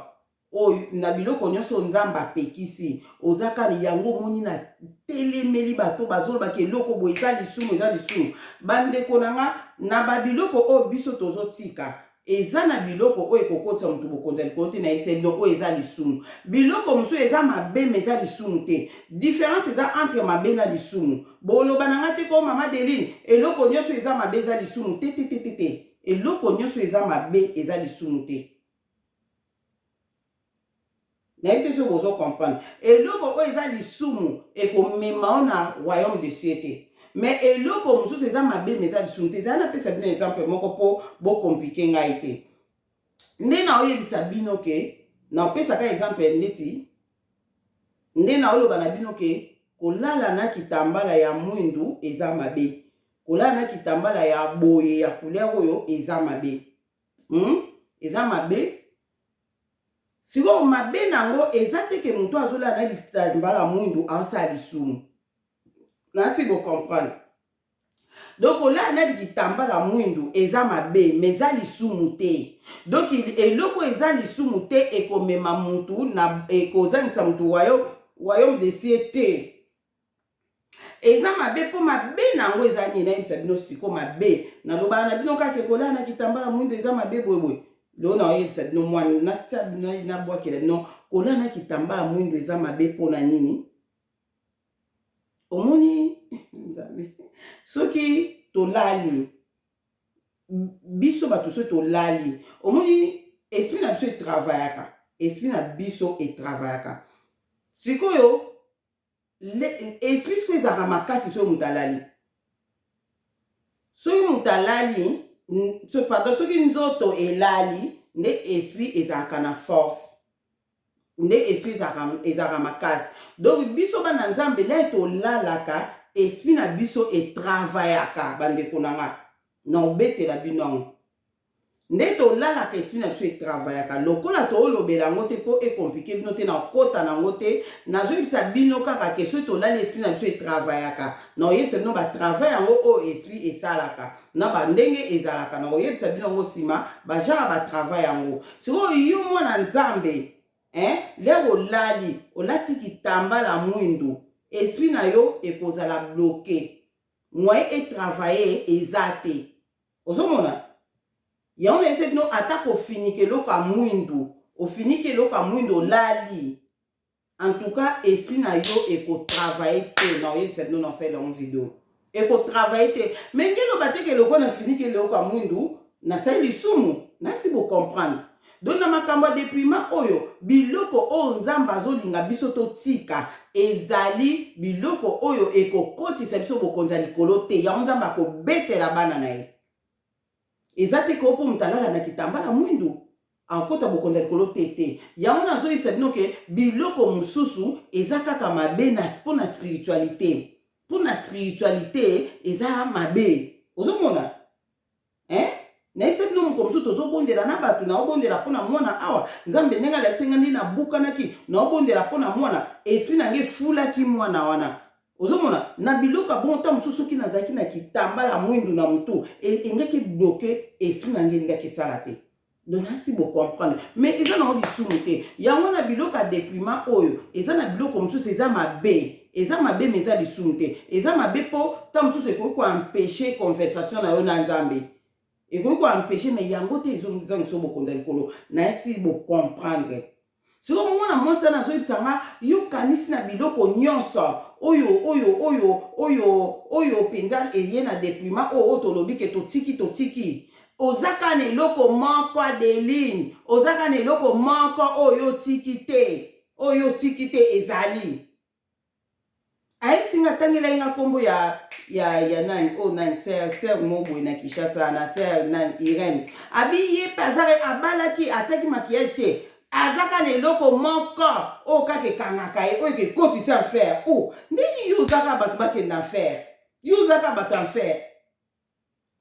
oyo na biloko nyonso oyo Nzambe apekisi oza kaka yango omoni na telemeli bato bazolobaka eloko boye eza lisumu eza lisumu bandeko na nga na babiloko oyo biso tozotika Eza na biloko oyo ekokotisa moto bokonzi ya likolo te na yebisa bino oyo eza lisumu. Biloko mosusu eza mabe mais eza lisumu te. Difference eza entre mabe na lisumu. Boloba na nga te ko mama Adeline eloko nioso eza mabe eza lisumu te te te te te. Eloko nioso eza mabe eza lisumu te. Nayebi te soki bozo comprendre. Eloko oyo eza lisumu ekomema yo na royaume de cieux te. Mais eloko mosusu eza mabe mais eza lisumu te. Ezala napesa bino exemple moko po bo compliquer ngai te. Nde naoyebisa bino ke napesaka exemple ndeti nde naoloba na bino ke kolala na kitambala ya mwindu eza mabe. Kolala na kitambala ya boye ya couleur oyo eza mabe. Eza mabe. Sikoyo mabe na yango eza te ke moto azolala na litambala mwindu asala lisumu. Nasi bo comprendre. Donc kolala na kitambala mwindu eza mabe mais eza lisumu te. Donc eloko eza lisumu te ekomema mutu na ekozangisa mutu royaume des cieux te. Eza mabe mpo mabe na yango eza nini? Nayebisa bino siko mabe. Nalobaka na bino kaka kolala na kitambala mwindo eza mabe boye boye. Lelo naoyebisa bino mwana natia bino nabwakela bino kolala na kitambala mwindo eza mabe mpo na nini? Omoni Nzambe soki tolali biso bato soki tolali omoni esprit na biso etravayaka esprit na biso etravayaka sikoyo esprit sikoyo ezalaka makasi soki moto alali soki moto alali so, pardon soki nzoto elali nde esprit ezalaka na force nde esprit ezalaka makasi donc biso bana Nzambe lai tolalaka esprit na biso etravayaka bandeko na nga na obetela bino yango. Nde tolalaka esprit na biso etravayaka lokola toolobela yango te mpo ekomplike bino te na kokota na yango te. Nazoyebisa bino kaka ke soki tolali esprit na biso etravayaka. Na koyebisa bino batravai yango oyo esprit esalaka na bandenge ezalaka, na koyebisa bino yango nsima bagenre ya batravai yango. Sikoyo yo mwana Nzambe, eh, lere olali olati kitambala mwindu, esprit na yo ekozala bloke, moyen etravaille eza te. Ozomona yango nayebisa bino, ata kofinika eloko ya mwindu, ofiniki eloko ya mwindu olali, en tout cas esprit na yo ekotravaille te. Na oyebisa bino na osalela yango video, ekotravaille te. Mais nge loba te ke eloko nafiniki eloko ya mwindu nasali lisumu, nasi bocomprendre. Donc na makambo ya dépouillement oyo, biloko oyo Nzambe azolinga biso totika ezali biloko oyo ekokotisa biso bokonzi ya likolo te. Yango Nzambe akobetela bana na ye. Eza te ko mpo moto alala na kitambala mwindu akota bokonzi ya likolo te te. Yango nazoyebisa bino ke biloko mosusu eza kaka mabe na mpo na spiritualité, mpo na spiritualité eza mabe. Ozomona, eh? Nayebisa bino moko mosusu tozobondela na bato, naobondela mpo na mwana awa. Nzambe ndenge alakisi nga nde nabukanaki, naobondela mpo na mwana, esprit na ngai efulaki mwana wana. Ozomona na biloko ya bongo, ntango mosusu soki nazalaki na kitambala mwindu na motu, engaki bloke esprit na ngai, elingaki esala te. Donc nasi bocomprendre, mais eza nango lisumu te. Yango na biloko ya dépouillement oyo, eza na biloko mosusu eza mabe, eza mabe, mais eza lisumu te. Eza mabe mpo ntango mosusu ekoki koempêche conversation na yo na Nzambe, ekoki koempêche, mais yango te ezongisa bokonzi ya likolo. Nayesi bocomprendre. Sikoyo mwana mwasi wana azoyebisa nga: yo kanisi na biloko nyonso oyo mpenza eye na dépouillement oyo tolobi ke totiki, totiki, oza kaka na eloko moko, Adeline, oza kaka na eloko moko oyo otiki te, oyo otiki te ezali. Ayebisi nga, atangelaki nga nkombo ya nani oyo, nani, sœur mo boye na Kinshasa, na sœur nani, Irene. Abi ye mpe azaka, abalaki, atiaki maquillage te, aza kaka na eloko moko oyo kaka ekangaka ye, oyo ekekotisa enfer. O ndenge yo oza kaka bato bakende enfer, yo oza kaka bato enfer.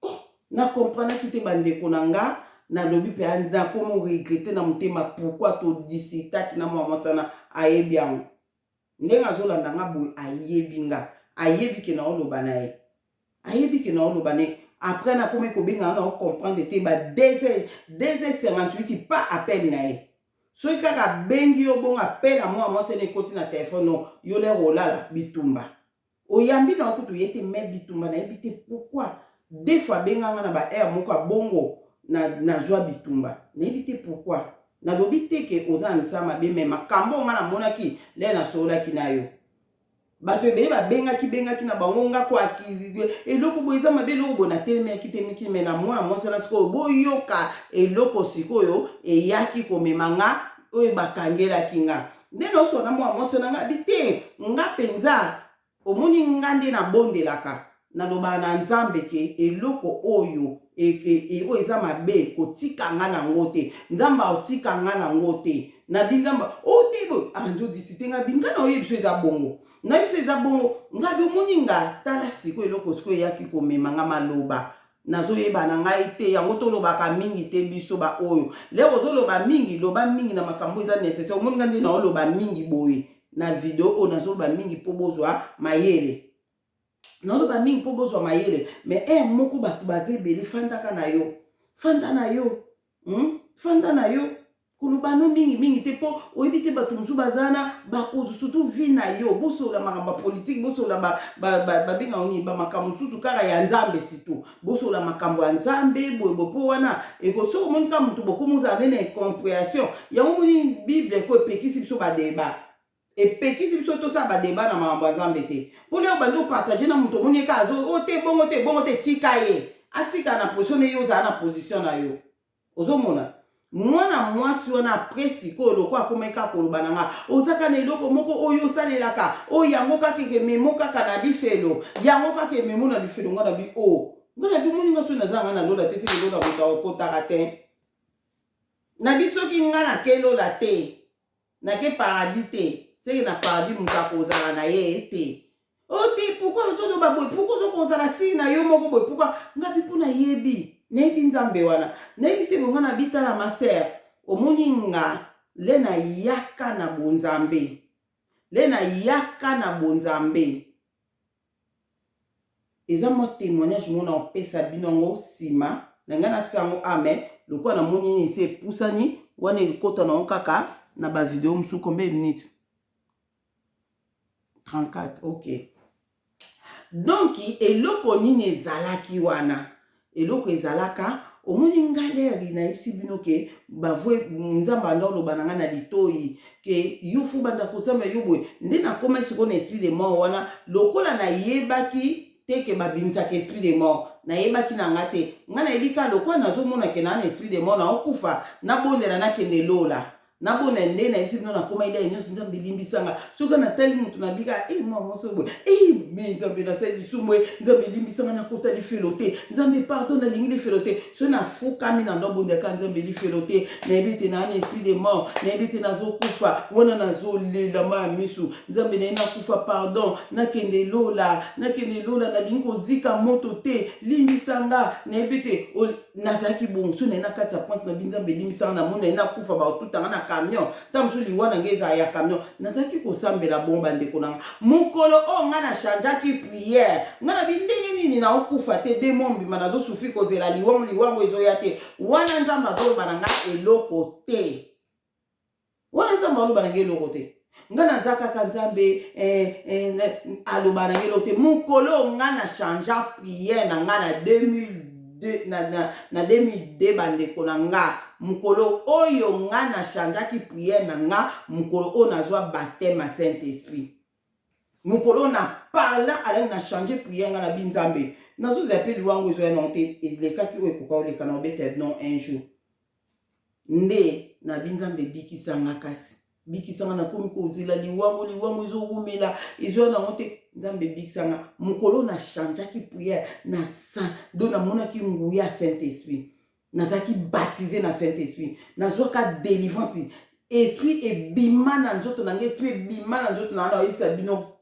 Oh, nakomprenaki te, bandeko na nga. Nalobi mpe nakomo regretter na motema pourquoi todisitaki na mwa mwasi wana. Ayebi yango ndenge azolanda nga boye, ayebi nga, ayebi ke naoloba na ye, ayebi ke naoloba ne. Après nakomi kobenga nga, naocomprendre te, ba 2 2h58 pa appel na ye. Soki kaka abengi yo bongo, appel ya mwa mwasi ene ekoti na telefone no, yo lere olala, bitumba. Oyambi na kutu ye te, mais bitumba. Nayebi te pourquoi deux fois abenga nga na ba heure moko ya bongo, nazwa bitumba. Nayebi te pourquoi. Nalobi te ke oza na misala mabe, mais makambo oyo nga namonaki lere nasololaki na yo, bato ebele babengaki bengaki na bango nga koakizi eloko boye eza mabe, eloko boye. Natelemaki temiki me na mwana mwasi wana. Sikoyo boyoka eloko sikoyo eyaki komema nga, oyo bakangelaki nga nde nyonso na mwana mwasi wana. Nga bi te, nga mpenza omoni nga nde nabondelaka, nalobaka na Nzambe ke eloko oyo oyo eza mabe, kotika nga nango te. Nzambe aotika nga nango te. Nabi Nzambe oyo te boye, abandi odisite nga. Bi nga na oyebi biso eza bongo, na biso eza bongo. Nga bi omoni nga, tala sikoyo eloko sikoyo eyaki komema nga, maloba nazoyeba na ngai te. Yango tolobaka mingi te biso baoyo. Lero ozoloba mingi, loba mingi na makambo eza nécessaire. Omoni nga nde naoloba mingi boye na video oyo, nazoloba mingi mpo bozwa mayele, naoloba mingi mpo bozwa mayele. Mais heure moko bato baza ebele, fandaka na yo, fanda na yo, Fanda na yo, koloba no mingimingi te, mpo oyebi te bato mosusu baza na bakozu, surtout vie na yo. Bosolola makambo ya politike, bosolola, babengaka nini, bamakambo mosusu kaka ya Nzambe, surtout bosolola makambo ya Nzambe boyeboye, mpo wana soki omoni kaka motu bokomi ozala nde na incompréhension. Yango moni Bible ko epekisi biso badébat, epekisi biso tosala badébat na makambo ya Nzambe te, mpo leo bandi opartage na moto, omoni eka azo o te bongo te, bongo te, tika ye atika na position ne, yo ozala na position na yo. Ozomona mwana mwasi wana, après sikoyo lokola akomaki kaka koloba na nga: ozaka na eloko moko oyo osalelaka, oyo yango kaka ememo kaka na lifelo, yango kaka ememo na lifelo. Nga na bi o nga na bi omoni nga soki naza nga na lola te, seke lola moto akotaka te. Na bi soki nga nakelola te, nake paradis te, seke na paradis moto akozala na ye te. O te, pourquoi ozoloba boye? Pourquoi ozokozala siri na yo moko boye? Pourquoi? Nga bi mpo nayebi. Nayebi Nzambe wana. Nayebisi ye bonga na bitala ma sœur, omoni nga le na yaka na bonzambe. Le na yaka na bonzambe. Eza mwa témoignage moko na opesa bino yango nsima na ngai natia yango a mais lokola namoni nini esi epusani wana ekota nango kaka na bavideo mosusu. Combien de minutes? 34. Ok, donc eloko nini ezalaki wana? Eloko ezalaka, omoni nga l'heure nayebisi bino ke bavue Nzambe anda oloba na ngai na litoi ke yo faut banda kosamba yo boye nde nakoma sikoyo na esprit de mort wana. Lokola nayebaki te ke babimisaka esprit de mort, nayebaki na nga te. Ngai nayebi kaka lokola nazomona ke naa na esprit de mort, naokufa, nabondela nakende lola. Nabona nde nayebisi bino, nakoma elai nyonso, Nzambe elimbisanga. Soki natali motu nabika e mwa mwasi boye e me Nzambe, nasali lisumu e Nzambe, elimbisanga, nakota lifelo te. Nzambe, pardon, nalingi lifelo te. Soki nafukami na ndo abondaka Nzambe, lifelo te, nayebi ete naa na esprit de mort, nayebi ete nazokufa wana, nazolela ma ya misu. Nzambe, naye nakufa, pardon, nakende lola, nakende lola, nalingi kozika moto te, limbisanga. Nayebi ete nazalaki bongo. So naye na kati ya prince na bi Nzambe elimbisanga, namoni naye nakufa, batutanga na camion, ntango mosusu liwa na ngai ezala ya camion. Nazalaki kosambela bongo, bandeko na nga. Mokolo oyo ngai nachangeaki prière, ngai na bi ndenge nini naokufa te? 2 mois mbima nazosouffrir kozela liwango, liwango ezoya te. Wana Nzambe azoloba na ngai eloko te. Wana Nzambe aloba na ngai eloko te. Ngai naza kaka Nzambe aloba na ngai eloko te. Mokolo ngai na changea prière na ngai na 2002, na 2002, bandeko na nga, mokolo oyo nga na changeaki prière na nga, mokolo oyo nazwa baptême ya Saint Esprit, mokolo oyo na parla alangi, na change prière nga na bi Nzambe, nazozela mpe liwango ezoya nango te. Elekaki oyo ekoka oleka na obeta non un jour nde nabi Nzambe ebikisanga, kasi bikisanga, nakomi kozela liwango, liwango ezowumela, ezoya nango te. Nzambe ebikisanga. Mokolo na changeaki prière na saint do, namonaki nguya ya Saint Esprit, nazalaki baptisé na Saint Esprit, nazwaka délivrance, esprit ebima na nzoto na ngai, esprit ebima na nzoto na ngai. Nayebisa bino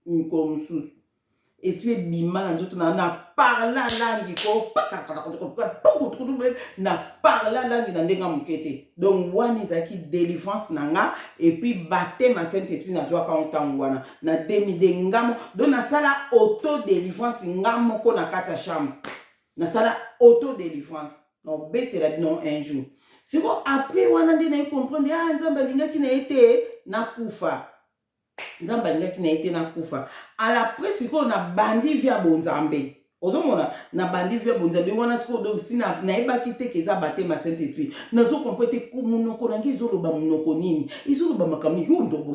mikolo mosusu, esprit ebima na nzoto na na parla langi ko na parla langi na ndenge ya moke te. Donc wana ezalaki délivrance na nga et puis baptême ya Saint Esprit nazwaka ngo ntango wana na 2002. Nga mo donc nasala auto délivrance nga moko na kati ya chambre, nasala auto délivrance, naobetela bino un jour. Siko après wana nde naye comprendre: ah, Nzambe alingaki na ye te nakufa, Nzambe alingaki na ye te nakufa. Après sikoyo nabandi vie ya bonzambe. Ozomona, nabandi vie ya bonzambe wana sikoyo. Donc si nayebaki te ke eza baptême ya Saint Esprit, nazocomprendre te monoko na ngai ezoloba monoko nini, ezoloba makambo nini. Yo ndobo,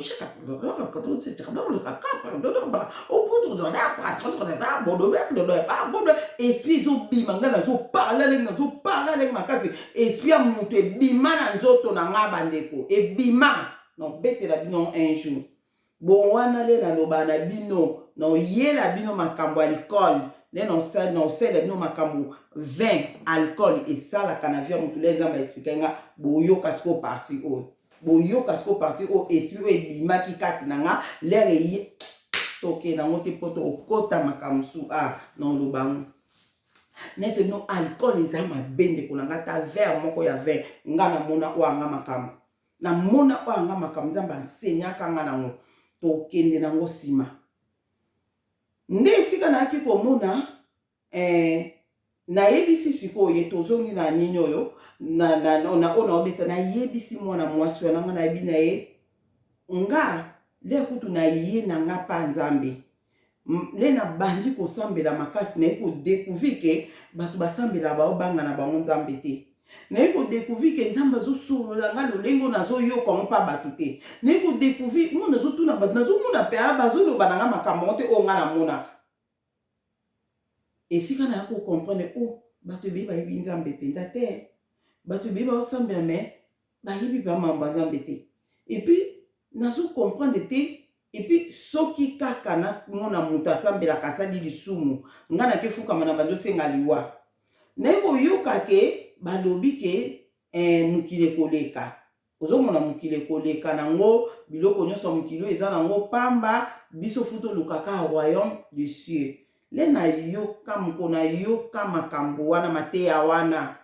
esprit ezobima, ngai nazoparler ndenge nazoparler ndenge makasi, esprit ya moto ebima na nzoto na ngai, bandeko, ebima. Nobetela bino un jour. Bon, wana le naloba na bino, naoyela bino makambo ya alcool nde naosalela bino makambo 20 alcool esalaka na vie ya motu. Le Nzambe aexpliquer nga, boyoka sikoyo partie oyo, boyoka sikoyo partie oyo, esprit oyo ebimaki kati na nga l'heure eye tokende yango te mpo tokokota makambo mosusu. A naoloba yango neti bino, alcool eza mabe, ndeko na nga. Ta verre moko ya vin, nga namona oyo anga makambo, namona oyo anga makambo Nzambe anseignaka nga nango, tokende nango nsima. Nde esika nayaki komona nayebisi sikoyo ye, tozongi na nini oyo na oyo naobeta. Nayebisi mwana mwasi wana, nga nayebi na ye, nga le kutu na ye na nga mpa Nzambe nde nabandi kosambela makasi. Naye kodécouvrir ke bato basambelaka baobanga na bango Nzambe te. Naye kodécouvrir ke Nzambe azosolola nga lolenge oyo nazoyoka yango mpa bato te. Naye kodécouvrir ngo, nazotuna bato, nazomona mpe bazoloba na nga makambo yango te oyo nga namonaka. Esika naya kocomprendre o oh, bato ebele bayebi Nzambe mpenza te, bato ebele baosambela mais bayebi mpe mambo ya Nzambe te. Et puis nazocomprendre te. Et puis soki kaka namona moto asambelaka asali lisumu, ngai nakefukama na bandi osenga liwa. Naye koyoka ke balobi ke mokili ekoleka. Ozomona, mokili ekoleka nango, biloko nyonso ya mokili oyo eza nango pamba. Biso faut tolukaka royaume de cieux. Le nayoka moko nayoka makambo wana, mateya wana,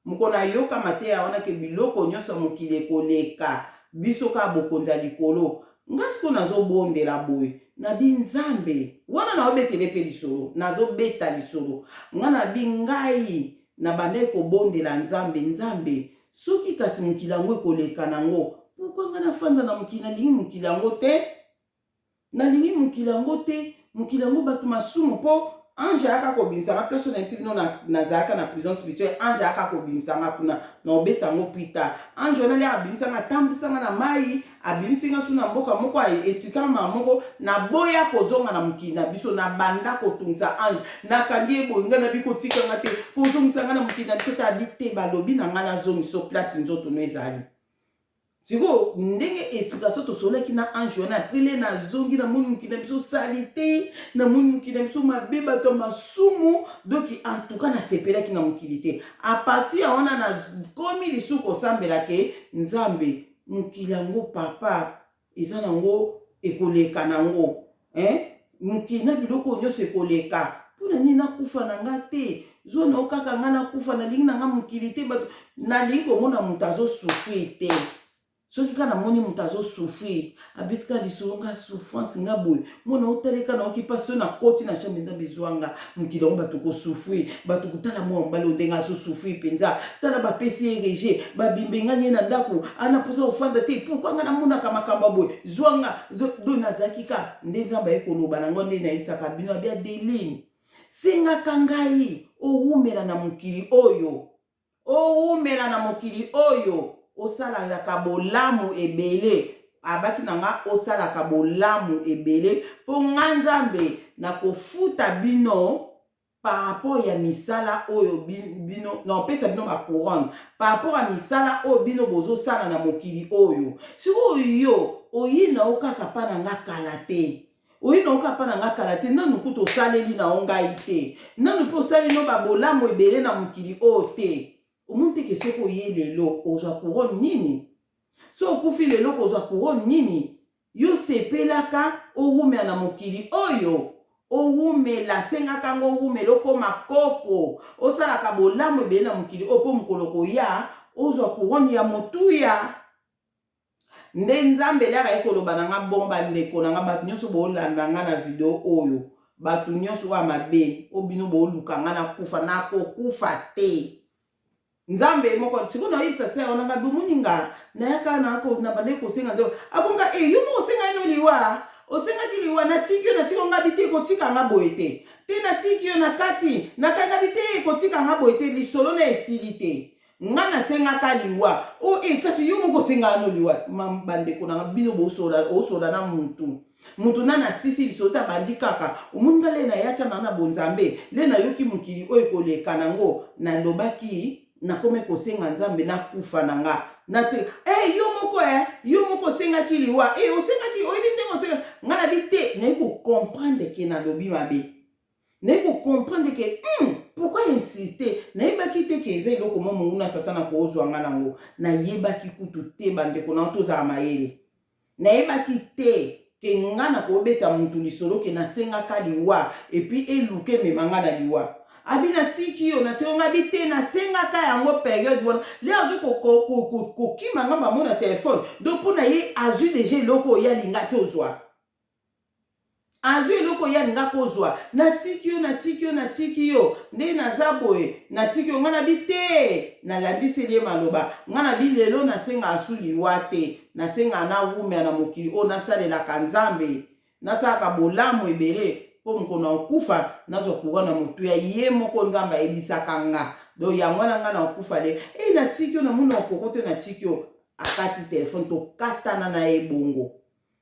moko nayoka mateya wana ke biloko nyonso ya mokili ekoleka, biso kaka bokonzi ya likolo. Nga sikoyo nazobondela boye, nabi Nzambe wana, naobetele mpe lisolo, nazobeta lisolo. Nga nabi ngai nabandaki kobondela Nzambe: Nzambe, soki kasi mokili yango ekoleka nango, pourquoi nga nafanda na mokili? Nalingi mokili yango te, nalingi mokili yango te, mokili yango bato masumu. Mpo ange ayaka kobimisanga place oyo nayebisi bino nazalaka na prison spirituelle. Ange ayaka kobimisanga kuna na obeta yango pita. Ange wana liaka abimisanga, atambwisanga na mai, abimisi nga su na mboka moko, esikanga mama moko. Naboya kozonga na mokili na biso. Nabanda kotungisa ange, nakangi ye boye. Ngai nabi kotikanga te, kozongisa nga na mokili na biso te. Abi te, balobi na ngai nazongisa place nzoto no ezali. Sikoyo ndenge explication tosolaki na ange wana, après le nazongi, namoni mokili na biso sali te, namoni mokili na biso mabe, bato ya masumu. Donc en tout cas nasepelaki na mokili te. À partir ya wana nakomi lisusu kosambela ke Nzambe, mokili yango papa eza nango ekoleka nango, hein? Mokili na biloko nyonso ekoleka, mpona nini nakufa na nga te? Zwa nao kaka nga nakufa, nalingi na nga mokili te. Bato nalingi komona moto azosouffrir te. Soki kaka namoni moto azosouffrir, abetika lisolo nga souffrance nga boye, mona otaleka naoki mpasi oyo. Nakoti na chambre, Nzambe ezwanga mokili yango, bato kosouffrir, bato kotala mwa mobali oyo ndenge azosouffrir mpenza. Tala, bapesi ye rejet, babimbengani ye na ndako, ana mposa kofanda te. Pourquoi nga namonaka makambo ya boye? Zwanga do. Nazalaki ka nde Nzambe aye koloba nango nde nayebisaka bino. Abi: Adeline, sengaka ngai owumela na mokili oyo, owumela na mokili oyo, osalaka bolamu ebele. Abaki na nga osalaka bolamu ebele, mpo nga Nzambe nakofuta bino par rapport ya misala oyo bino naopesa bino bacouronne, par rapport ya misala oyo bino bozosala na mokili oyo. Sikoyo yo oyi na yo kaka mpa na nga kala te, oyi na yo kaka mpa na nga kala te, nanu kuta osaleli na yo ngai te, nanu mpe osali no babolamu ebele na mokili oyo te. Omoni te ke soki oye lelo ozwa couronne nini? So okufi lelo kozwa couronne nini? Yo sepelaka owumela na mokili oyo, owumela, sengaka yango owumela, okóma koko, osalaka bolamu ebele na mokili oyo, mpo mokolo koya ozwa couronne ya motuya. Nde Nzambe eliaka ye koloba na nga bon. Bandeko na nga, bato nyonso boolanda nga na video oyo, bato nyonso oyo ya mabe oyo bino booluka nga nakufa, nakokufa te. Nzambe moko sikoyo nayebisa se wana nga bomoni nga nayaka na bandeki kosenga Nzambe akonga e yo moko osenga ino liwa, osengaki liwa, natiki yo, natiki yo. Ngabi te, kotika nga boye te, te, natiki yo na kati nakangabi te, kotika nga boye te. Lisolo na esili te. Nga nasengaka liwa o e kasi yo moko osengaka no liwa. Bandeko nanga, bino bosola na mutu, mutu nani asisi lisolo te, abandi kaka. Omoni nga le nayaka na bonzambe, le nayoki mokili oyo ekoleka nango, nalobaki nakomi kosenga Nzambe nakufa na nga nati e yo moko e yo moko osengaki liwa e osengaki, oyebi ndenge osenga. Nga nabi te, nayi kocomprendre ke nalobi mabe, nayi kocomprendre ke pourquoi insister. Nayebaki te ke eza eloko mo monguna Satana kozwa nga nango, nayebaki kutu te. Bandeko na tozala mayele, nayebaki te ke nga na kobeta mutu lisolo ke nasengaka liwa et puis eluka emema nga na liwa. Abi natiki yo, natiki yo. Nga bi te, nasengaka yango période wana le azwi kokima nga bamo na telefone. Donc mpo na ye azwi déjà eloko oyo alingaki ozwa, azwi eloko oyo alinga kozwa. Natiki yo, natiki yo, natiki yo nde naza boye, natiki yo. Nga nabi te, nalandiseli ye maloba. Nga nabi lelo nasenga asu liwa te, nasenga nawumela na mokili oyo, nasalelaka Nzambe, nasalaka bolamu ebele, mpo mokolo na okufa nazwa courant na motuya ye moko Nzambe ayebisaka nga. Donc yango wana nga na okufa le e natiki yo, namoni okoko te, natiki yo. Akati telefone, tokatana na ye bongo.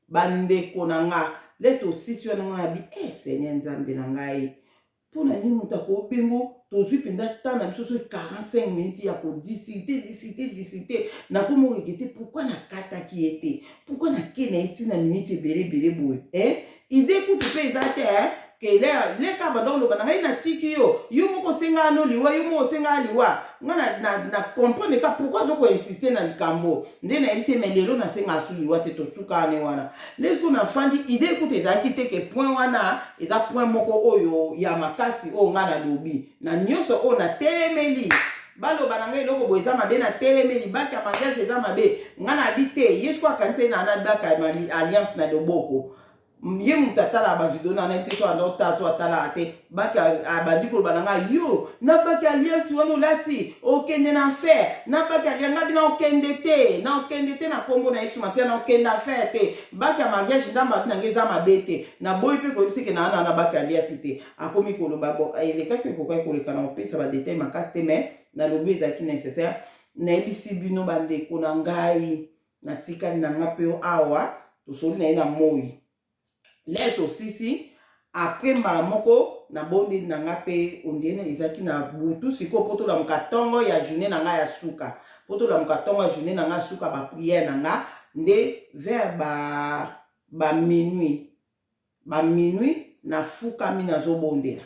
Bandeko na nga, le tosisi wana, nga nabi e Seigneur Nzambe na ngai, mpona nini moto akobengo? Tozwi mpenza temps na biso soki 45 minutes ya kodiscuter, discuter, discuter. Nakomi oregretter pourquoi nakataki ye te, pourquoi nake na ye ntina minutes ebele ebele boye, eh? Idée kutu mpe eza te, eh? Ke leka banda koloba na ngai, natiki yo, yo moko osengaka no liwa, yo moko osengaka liwa. Nga na comprendre ka pourquoi azo koinsiste na likambo. Nde nayebisi ye, mais lelo nasengaka su liwa te, tosukaka ne wana. Lesiko nafandi, idée ekuta ezalaki te ke point wana eza point moko oyo ya makasi oyo nga nalobi na nyonso oyo natelemeli. Baloba na ngai eloko boye eza mabe, natelemeli bague ya mariage eza mabe, nga nayebi te. Ye siko akanisi ye na bague ya alliance na loboko. Ye moto atalaka bavideo na ngai te, so anda otala so atalaka te. Bague abandi koloba na ngai, yo na bague alliance wana olati, okende na enfer. Na bague alliance, ngai bina okende te, na okende te na nkombo na Yesu Masiya, na okende enfer te. Bague ya mariage ndambo abi na ngai eza mabe te, naboyi mpe koyebisa ke naa na bague alliance te. Akomi koloba bon, elekaki, ekokaki koleka na kopesa badetail makasi te, mais nalobi ezalaki nécessaire. Nayebisi bino, bandeko na ngai, natikali na nga mpe awa, tosoli na ye na moi lere tosisi. Après, mbala moko nabondeli na nga mpe ondie ezalaki na butu. Sikoyo mpo tolamuka ntongo ya journée na ngai ya suka, mpo tolamuka ntongo ya journée na ngai ya suka, baprière na nga nde vers ba minuit, ba minuit nafukami, nazobondela.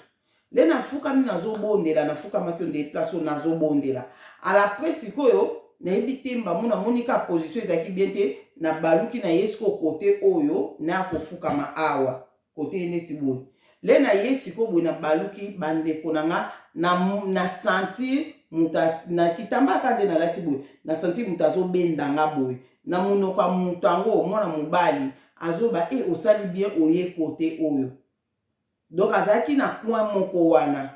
Nde nafukami, nazobondela, nafukamaki onde place oyo nazobondela. Après sikoyo nayebi te, mbamu namoni ka position ezalaki bien te, nabaluki na ye sikoyo kote oyo naya kofukama awa kote neti boye. Le na ye sikoyo boye nabaluki, bandeko na nga, na sentir moto na kitamba aka nde nalati boye, na sentir moto azobenda nga boye na monoko ya moto yango. Mwana mobali azoba e osali bien oye kote oyo. Donc azalaki na coin moko wana,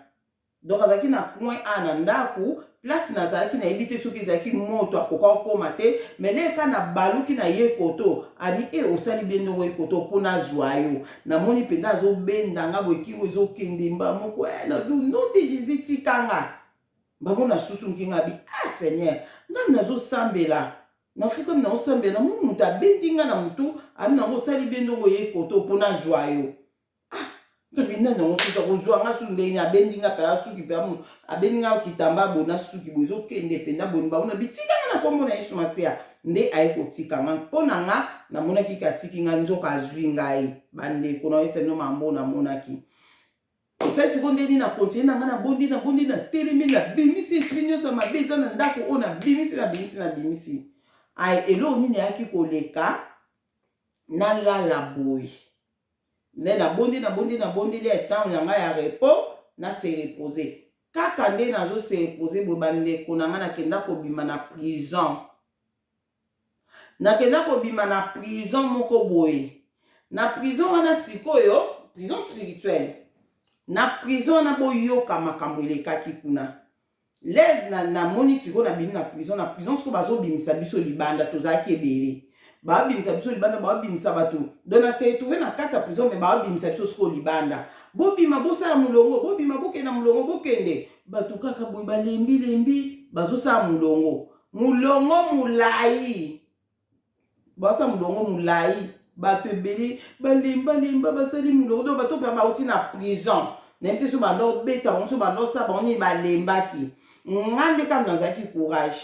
donc azalaki na coin a na ndako place nazalaki. Nayebi te soki ezalaki moto akoka kokóma te, mais leka nabaluki na ye koto, abi e osali bien ndongo ye koto mpo nazwa yo. Namoni mpenza azobenda nga boye, kingo ezokende mba moko e na nom de Jésus, tikanga bango. Nasutunki nga abi, ah Seigneur, ngai nazosambela, nafukami, naosambela, namoni moto abendi nga na motu, abi nango osali bien ndongo ye koto mpo nazwa yo. Ah, ngabi nani yango suki akozwa nga suki ndenge abendi nga mpe suki mpe abendi nga kitamba boye na suki boye ezokende mpenza boye. Bango na bitika nga na nkombo na Yesu Masiya. Nde aye kotika nga mpo na nga namonaki katiki nga, nzoka azwi ngai. Bandeko, na oyebisa bino mambo namonaki esali sikoyo ndeni na continue na ngai, nabondi, nabondi, natelemi, nabimisi esprit nyonso ya mabe eza na ndako oyo, nabimisi, nabimisi, nabimisi. Ay, eloko nini eyaki koleka, nalala boye nde nabondi, nabondi, nabondeli ya ntango na ngai ya repos, na se reposer kaka. Nde nazo se reposer boye, bandeko na ngai, nakenda kobima na prison, nakenda kobima na prison moko boye. Na prison wana sikoyo, prison spirituelle, na prison wana, boyoka makambo elekaki kuna. Le namoni sikoyo nabimi na prison. Na prison sikoyo bazobimisa biso libanda, tozalaki ebele, babimisa biso libanda, babimisa bato. Donc na se retrouve na kati ya prison, mais babimisa biso sikoyo libanda. Bobima, bosala molongo, bobima, bokende na molongo, bokende. Bato kaka boye balembi lembi, bazosala molongo, molongo molai, basala molongo molai. Bato ebele balembalemba, basali molongo. Donc bato mpe bauti na prison, nayebi te so banda obeta bango, so banda osala bango nini, balembaki. Nga nde kaka nazalaki courage.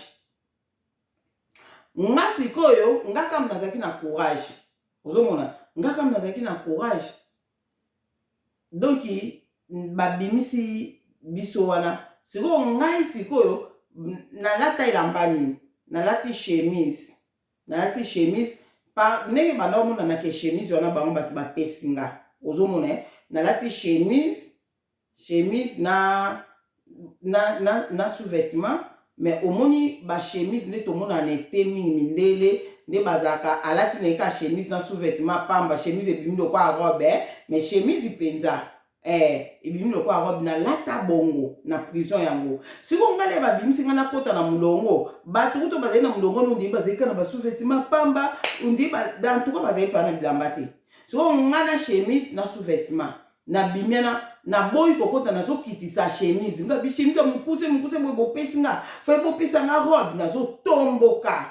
Nga sikoyo, nga kaka nazalaki na courage, ozomona, nga kaka nazalaki na courage. Donc babimisi biso wana. Sikoyo ngai sikoyo nalata elamba nini? Nalati chemise, nalati chemise pa ndenge banda omonanaka chemise wana bango bato bapesi nga, ozomona. Nalati chemise, chemise na sous-vêtement. Mais omoni bachemise nde tomonana ete mingi mindele nde bazalaka alati na ye kaka chemise na sous-vêtement pamba. Chemise ebimi lokola robe, eh? Mais chemise mpenza ebimi lokola robe. Nalata bongo na prison yango. Sikoyo ngai le babimisi ngai, nakota na molongo. Bato kuto bazali na molongo no ndii bazali kaka na basous-vêtement pamba, ondii en tout cas bazali mpa na bilamba te. Sikoyo ngai na chemise na sous-vêtement nabimi wana, naboyi kokota, nazokitisa chemise. Nga bi chemise ya mokuse mokuse boye bopesi nga, fai bopesa nga robe. Nazotomboka,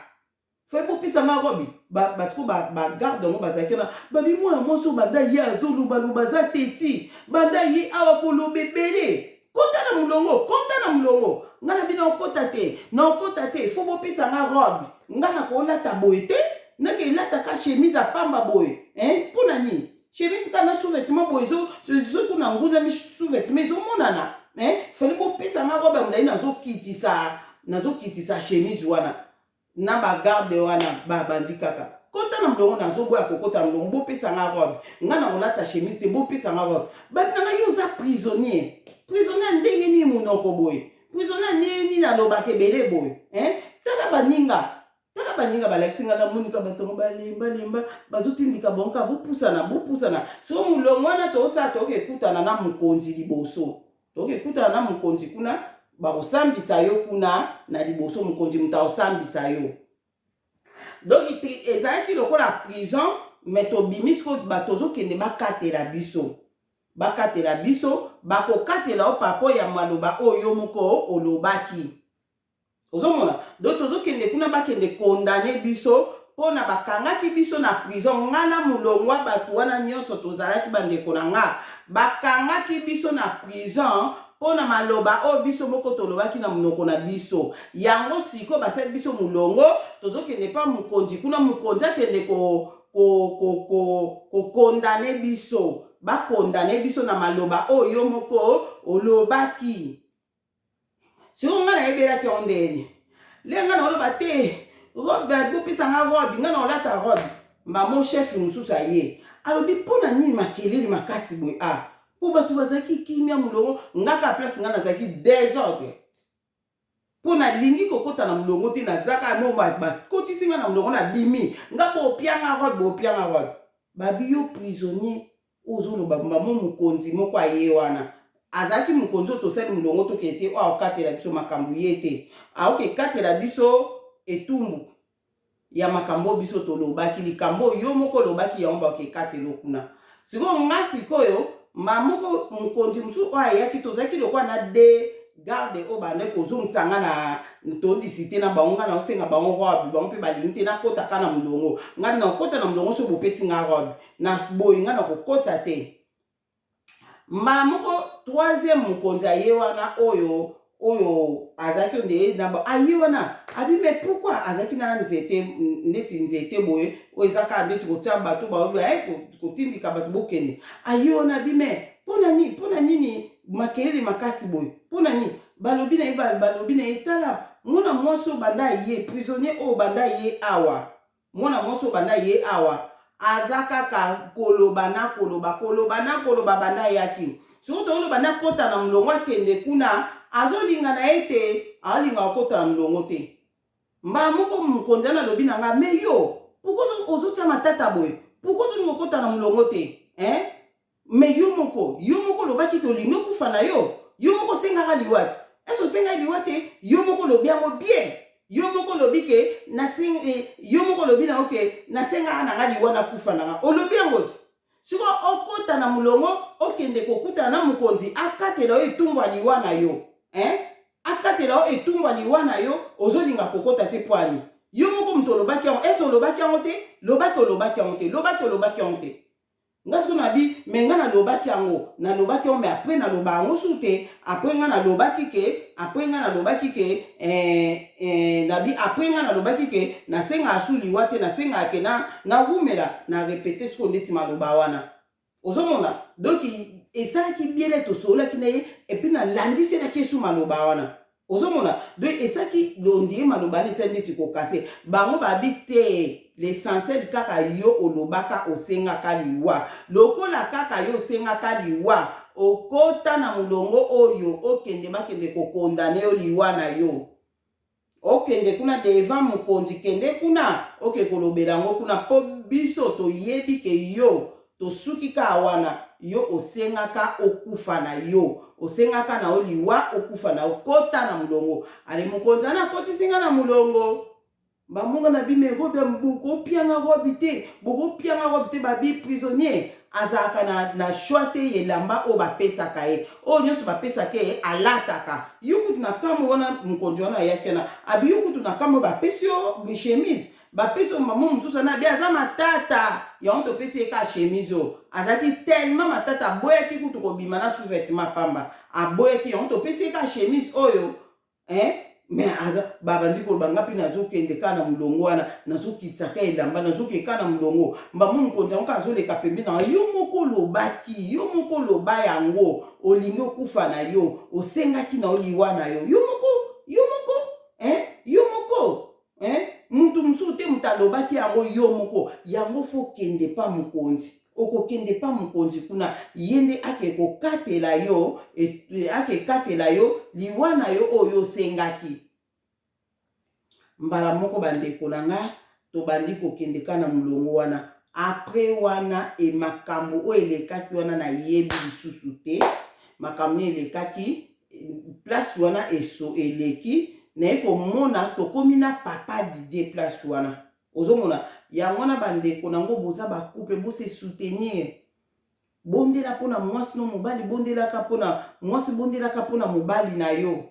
fai bopesa nga robe. Basiko bagarde yango bazalaki wana, babi mwana mwasi oyo banda ye azolobaloba, aza teti, banda ye awa koloba ebele, kota na molongo, kota na molongo. Nga na bino okota te, na okota te, fo bopesa nga robe. Nga na kolata boye te, ndenge elataka chemise ya pamba boye, mpo na nini? Chemise kaka na sous-vêtement boye ezo soki na ngundami sous-vêtement ezomonana eh? Fallait bopesa nga robe ya molai, nazokitisa nazokitisa chemise wana na bagarde wana babandi kaka kota na molongo. Nazoboya kokota na molongo. Bopesa nga robe, nga na kolata chemise te, bopesa nga robe. Babi na nga: yo oza prisonnier. Prisonnier ya ndenge nini monoko boye? Prisonnier ya ndenge nini alobaka ebele boye, eh? Tala baninga, tala baninga balakisi nga. Namonika bato yango balembalemba, bazotindika bango kaka: bopusana, bopusana. So molongo wana tozosala, toyoka ekutana na mokonzi liboso, toyoka ekutana na mokonzi kuna, bakosambisa yo kuna na liboso, mokonzi moto akosambisa yo. Donc ezalaki lokola prison, mais tobimi sikoyo, bato tozokende bakatela biso, bakatela biso. Bakokatela yo papo ya maloba oyo yo moko olobaki, ozomona. Donc tozokende kuna, bakende condamner biso mpona bakangaki biso na prison. Nga na molongwa bato wana nyonso tozalaki bandeko na nga, bakangaki biso na prison mpona maloba oyo biso moko tolobaki na monoko na biso. Yango sikoyo basali biso molongo, tozokende mpa mokonzi kuna, mokonzi akende kocondamner biso, bacondamner biso na maloba oyo yo moko olobaki. Sikoyo ngai nayebelaki yango ndeni le ngai naoloba te robe, bopesanga robe, ngai naolata robe. Mbamo chef mosusu aye, alobi: mpo na nini makelele makasi boye? A mpo bato bazalaki kimia, molongo nga kaka place ngai nazalaki désordre, mpo nalingi kokɔta na molongo te. Nazaka mo bakotisi nga na molongo, nabimi nga: bopianga robe, bopianga robe. Babi: yo prisonnier ozoloba. Mbamo mokonzi moko aye wana, azalaki mokonzi oyo tosali molongo tokende te, oyo akokatela biso makambo ye te, aokekatela biso etumbu ya makambo oyo biso tolobaki. Likambo oyo yo moko olobaki, yango bakekatela kuna. Sikoyo nga sikoyo mba moko mokonzi mosusu oyo ayaki, tozalaki lokola na de garde oyo bandaki kozongisa nga na todiscuter na bango. Nga naosenga bango robe, bango mpe balingi te nakɔtaka na molongo. Nga nakɔta na molongo soki bopesi nga robe. Na boye nga nakokɔta te. Mbala moko troisième mokonzi aye wana, oyo azalaki nde na aye wana, abi: mais pourquoi? Azalaki na nzete, neti nzete boye oyo eza kaka ndeti kotia bato baobi kotindika bato bokende. Aye wana, abi: mais mpona nini, mpona nini makelele makasi boye? Mpona nini? Balobi na ye, balobi na ye: tala mwana mwasi oyo banda ye prisonnier oyo banda ye awa, mwana mwasi oyo banda ye awa, aza kaka koloba na koloba, koloba na koloba banda ayaki. Soki toloba nakɔta na molongo, akende kuna, azolinga na ye te, aolinga kokɔta na molongo te. Mbala moko mokonzi wana alobi na nga: mais yo pourquoi ozotia matata boye? Pourquoi ozolinga okɔta na molongo te, hein? Mais yo moko, yo moko olobaki ke olingi okufa na yo. Yo moko osengaka liwa te? Ese osengaki liwa te? Yo moko olobi yango bien. Yo moko olobi ke yo moko olobi na yo ke nasengaka na nga liwa, nakufa na nga. Olobi yango te. Sikoyo okɔta na molongo, okende kokutana na mokonzi, akatela yo etumbu ya liwa na yo, hein? Akatela yo etumbu ya liwa na yo, ozolinga kokɔta te pwani yo moko moto olobaki yango. Ese olobaki yango te? Lobaki olobaki yango te? Lobaki olobaki yango te? Nga sikoyo nabi: mais nga nalobaki yango, nalobaki yango, mais après naloba yango su te. Après nga nalobaki ke, après nga nalobaki ke nabi après nga nalobaki ke nasengaka su liwa te, nasengaka ke nawumela. Na répéter sikoyo ndeti maloba wana, ozomona. Donc esalaki biele, tosololaki na ye et puis nalandiselaki esu maloba wana, ozomona. Donc esalaki ondire maloba wana esali neti kokase bango. Babi te, l'essentiel kaka yo olobaka osengaka liwa. Lokola kaka yo osengaka liwa, okota na molongo oyo, okende, bakende kocondamner yo liwa na yo. Okende kuna devant mokonzi, kende kuna, oke kolobela yango kuna, mpo biso toyebi ke yo tosuki kaka wana. Yo osengaka okufa na yo, osengaka na yo liwa, okufa na yo. Kota na molongo. Ale mokonzi wana akotisi nga na molongo. Bamonga na bino robe, bokopianga robe te, bokopianga robe te. Babi prisonnier azalaka na choix te, elamba oyo bapesaka ye, oyo nyonso bapesaka ye alataka. Yo kutu na kamwe wana, mokonzi wana ayaki wana, abi: yo kutu na kamwe, bapesi yo chemise, bapesi yo. Mamo mosusu wana abi aza matata, yango topesi ye ka chemise oyo. Azalaki tellement matata, aboyaki kutu kobima na sous-vêtement pamba, aboyaki, yango topesi ye ka chemise oyo, hein? Mais aza babandi koloba, nga mpe nazokende kaka na molongo wana, nazokitisa ka elamba, nazokende kaka na molongo. Mbamo mokonzi yango kaka azoleka pembeni nanga: "Yo moko olobaki, yo moko oloba yango, olingi okufa na yo, osengaki na yo liwa na yo, yo moko, yo moko, hein? Yo moko, hein? Mutu mosusu te, moto alobaki yango, yo moko yango. Faut kende pa mokonzi, okokende pa mokonzi kuna, ye nde ake kokatela yo, ake katela yo liwa na yo oyo osengaki." Mbala moko, bandeko na nga, tobandi kokende ka na molongo wana. Après wana e, makambo oyo elekaki wana, nayebi lisusu te makambo nini elekaki place wana. Eso eleki, naye komona tokomi na papa Didier place wana. Ozomona yango wana, bandeko nango, boza bacouple, bose soutenir. Bondela mpona mwasi no mobali, bondelaka mpona mwasi, bondelaka mpona mobali na yo.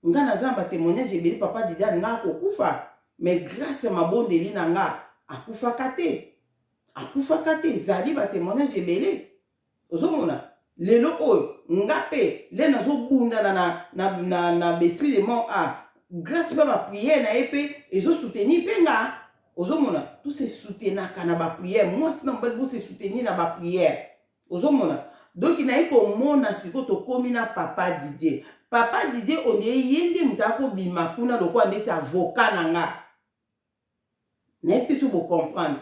Nga naza na batémoignage ebele. Papa Didier alinga akokufa, mais grâce ya mabondeli na nga akufaka te, akufaka te. Ezali batémoignage ebele. Ozomona lelo oyo nga mpe nde nazobundana na baesprit de mort. A grâce mpe baprière na ye mpe ezosoutenir mpe nga. Ozomona, tose soutenaka na baprière, mwasi na mobali, bose soutenir na baprière. Ozomona, donc naye komona sikoyo tokómi na papa Didier. Papa Didier, ondie ye nde moto akobima kuna lokola ndeti avocat na nga. Nayebi te so bocomprendre,